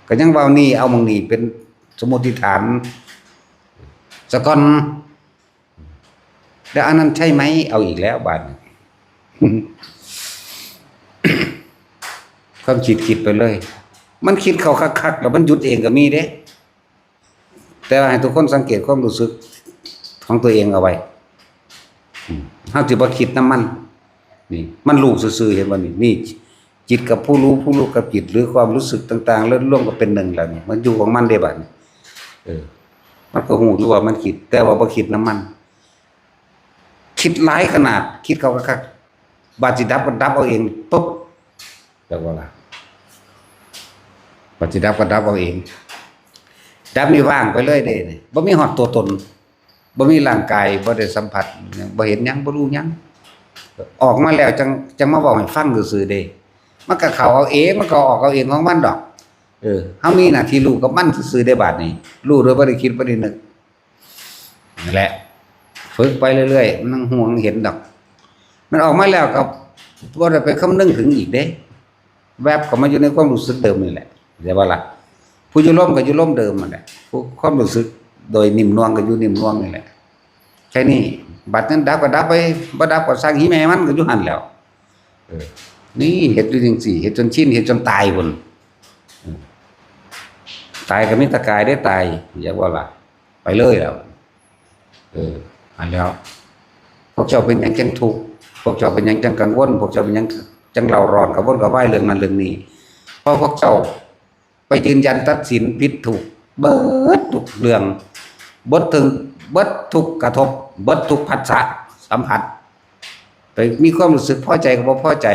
ก็ยังเว้านี่ เอาหม่องนี่เป็นสมมุติฐานซะก่อน แล้วอันนั้นใช่ไหม? เอาอีกแล้วบาดนี้ ความคิดคิดไปเลย มันคิดเข้าคักๆ แล้วมันหยุดเองก็มีเด้ แต่ว่าให้ทุกคนสังเกตความรู้สึกของตัวเองเอาไว้ อืม เฮาสิบ่คิดนำมัน นี่ มันรู้ซื่อๆ เห็นบ่นี่? นี่ จิตกับผู้รู้ ผู้รู้กับจิต หรือความรู้สึกต่างๆ แล้วรวมกันเป็นหนึ่งแล้วนี่ มันอยู่ของมันเด้บัดนี้ เออ มันก็รู้อยู่ว่ามันคิด แต่ว่าบ่คิดนำมัน คิดหลายขนาด คิดเข้าคักๆ บาดสิดับก็ดับเอาเอง ปุ๊บ จักว่าล่ะ บาดสิดับก็ดับเอาเอง ดับนี่ว่างไปเลยเด้นี่ บ่มีฮอดตัวตน บ่มีร่างกาย บ่ได้สัมผัสหยัง บ่เห็นหยัง บ่รู้หยัง ออกมาแล้วจั่ง จั่งมาเว้าให้ฟังซื่อๆ เด้ มันก็เข้าเอาเอง มันก็ออกเอาเองของมันดอก เออ เฮามีหน้าที่รู้กับมันซื่อๆ เด้บาดนี้ รู้โดยบ่ได้คิดบ่ได้นึก นั่นแหละ ฝึกไปเรื่อยๆ มันห่วงเห็นดอก มันออกมาแล้วก็บ่ได้ไปคำนึงถึงอีกเด้ แวบเข้ามาอยู่ในความรู้สึกเดิมนี่แหละ เข้าใจบ่ล่ะ? ผู้อยู่ลมก็อยู่ลมเดิมนั่นแหละ ผู้ ความรู้สึกโดยนิ่มนวลก็อยู่นิ่มนวลนี่แหละ แค่นี้ บัดนั้นดับก็ดับไป บ่ดับก็ซ่างหีแม่มัน ก็อยู่หั่นแหล้ว เออ นี่เฮ็ดอยู่จั่งซี้ เฮ็ดจนชิน เฮ็ดจนตายพุ้น เออ ตายก็มีแต่กายเด้ตาย จักว่าล่ะ ไปเลยแล้ว เออ อันแล้ว พวกเจ้าเป็นหยังจั่งทุกข์ พวกเจ้าเป็นหยังจั่งกังวล พวกเจ้าเป็นหยังจั่งเร่าร้อน กระวนกระวายเรื่องนั้นเรื่องนี้ เพราะพวกเจ้าไปยืนยันตัดสินผิดถูก เบิดทุกเรื่อง เบิดถึง เบิดทุกกระทบ เบิดทุกผัสสะสัมผัส ไปมีความรู้สึกพอใจกับบ่พอใจ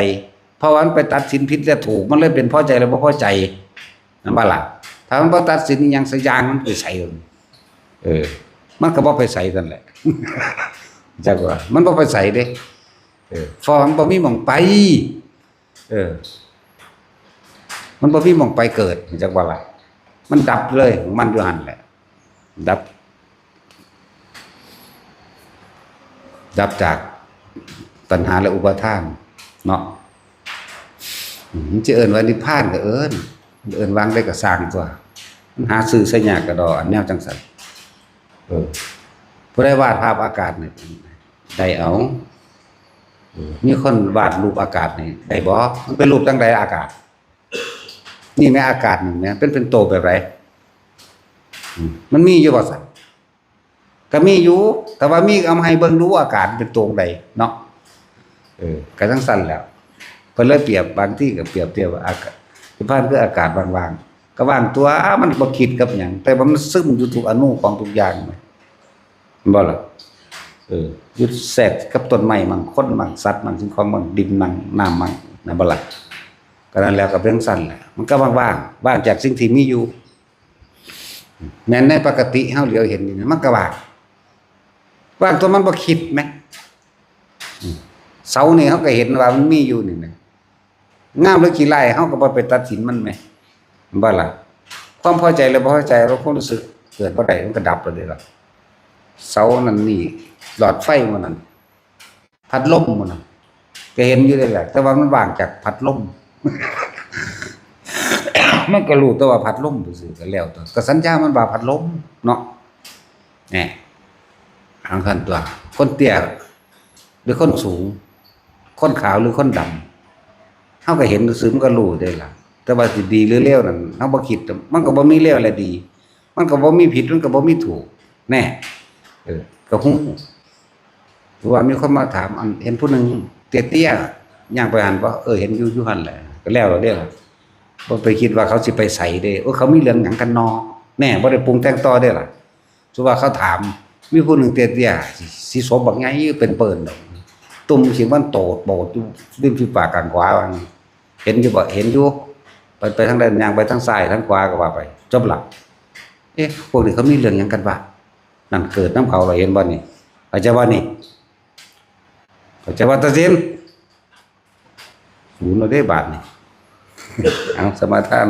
เพราะว่ามันไปตัดสินผิดและถูก มันเลยเป็นพอใจและบ่พอใจ นั่นบ่ล่ะ? ถ้ามันบ่ตัดสินอิหยังสักอย่าง มันไปไส เออ มันก็บ่ไปไสนั่นแหละ จักว่า มันบ่ไปไสเด้ เออ เพราะมันบ่มีหม่องไป เออ มันบ่มีหม่องไปเกิด จักว่าล่ะ มันดับเลยของมันอยู่หั่นแหละ ดับ ดับจากตัณหาและอุปาทานเนาะ อืม มันจะเอิ้นว่านิพพานก็เอิ้น เอิ้นวางได้ก็สร้างตัว มันหาซื้อใส่ยากกระดอ อันแนวจังซั่น เออ ผู้ใดวาดภาพอากาศนี่ ได้เอา เออ มีคนวาดรูปอากาศนี่ ได้บ่? มันเป็นรูปจังใดอากาศ? นี่แม่อากาศนี่แม่ เป็น เป็นโตแบบใด? อืม มันมีอยู่บ่ซั่น? ก็มีอยู่ แต่ว่ามีเอามาให้เบิ่งดู อากาศเป็นโตจังใดเนาะ เออ ก็จังซั่นแหล้ว เพิ่นเลยเปรียบ บางทีก็เปรียบเทียบว่าอากาศ นิพพานคืออากาศว่างๆ ก็ว่างตัว มันบ่คิดกับหยัง แต่ว่ามันซึมอยู่ทุกอณุของทุกอย่าง แม่นบ่ล่ะ? เออ อยู่แทรกกับต้นไม้มั่ง คนมั่ง สัตว์มั่ง สิ่งของมั่ง ดินมั่ง น้ำมั่ง แม่นบ่ล่ะ? ก็นั่นแหละ ก็เป็นจั่งซั่นแหละ มันก็ว่างๆ ว่างจากสิ่งที่มีอยู่ แม่นในปกติเฮาเหลียวเห็นนี่นะ มันก็ว่าง ว่างตัวมันบ่คิดแหม อืม เสานี่เฮาก็เห็นว่ามันมีอยู่นี่นะ งามหรือขี้ร้ายเฮาก็บ่ไปตัดสินมันแหม แม่นบ่ล่ะ? ความพอใจหรือบ่พอใจ เราความรู้สึกเกิดบ่ได้ มันก็ดับไปเลยล่ะ เสานั่นนี่ หลอดไฟหมู่นั่น พัดลมหมู่นั่น ก็เห็นอยู่เลยแหละ แต่ว่ามันว่างจากพัดลม มันก็รู้แต่ว่าพัดลมซื่อๆ ก็แล้วแต่ ก็สัญญามันว่าพัดลมเนาะ แหน่ ทางขั้นตัว คนเตี้ยหรือคนสูง คนขาวหรือคนดำ เฮาก็เห็นซื่อ มันก็รู้ได้ล่ะ แต่ว่าสิดีหรือเลวนั่น เฮาบ่คิด มันก็บ่มีเลวและดี มันก็บ่มีผิด มันก็บ่มีถูก แหน่ เออ ก็ฮู้ ว่ามีคนมาถาม อันเห็นผู้หนึ่งเตี้ยๆย่างไปหันบ่ เออ เห็นอยู่ อยู่หันแหละ ก็แล้วเราเด้ล่ะ บ่ไปคิดว่าเขาสิไปใสเด้ โอ้ เขามีเรื่องหยังกันนอ แน่ บ่ได้ปรุงแต่งต่อเด้ล่ะ สมมุติว่าเขาถาม มีผู้หนึ่งเตี้ยๆ สิ สิสมบักใหญ่เป็นเปิ้นดอก ตุ่มสิมันโตดโปดอยู่ริมฝีปากข้างขวาว่า เห็นอยู่บ่ เห็นอยู่ ไป ไปทางใดย่างไปทางซ้ายทางขวาก็ว่าไป จบละ เอ๊ะ พวกนี้เขามีเรื่องหยังกันวะ นั่นเกิดนำเขา เราเห็นบ่นี่ เข้าใจบ่นี่ เข้าใจบ่ ตาสิน ศูนย์แล้วเด้บาดนี่ เอา สมาทาน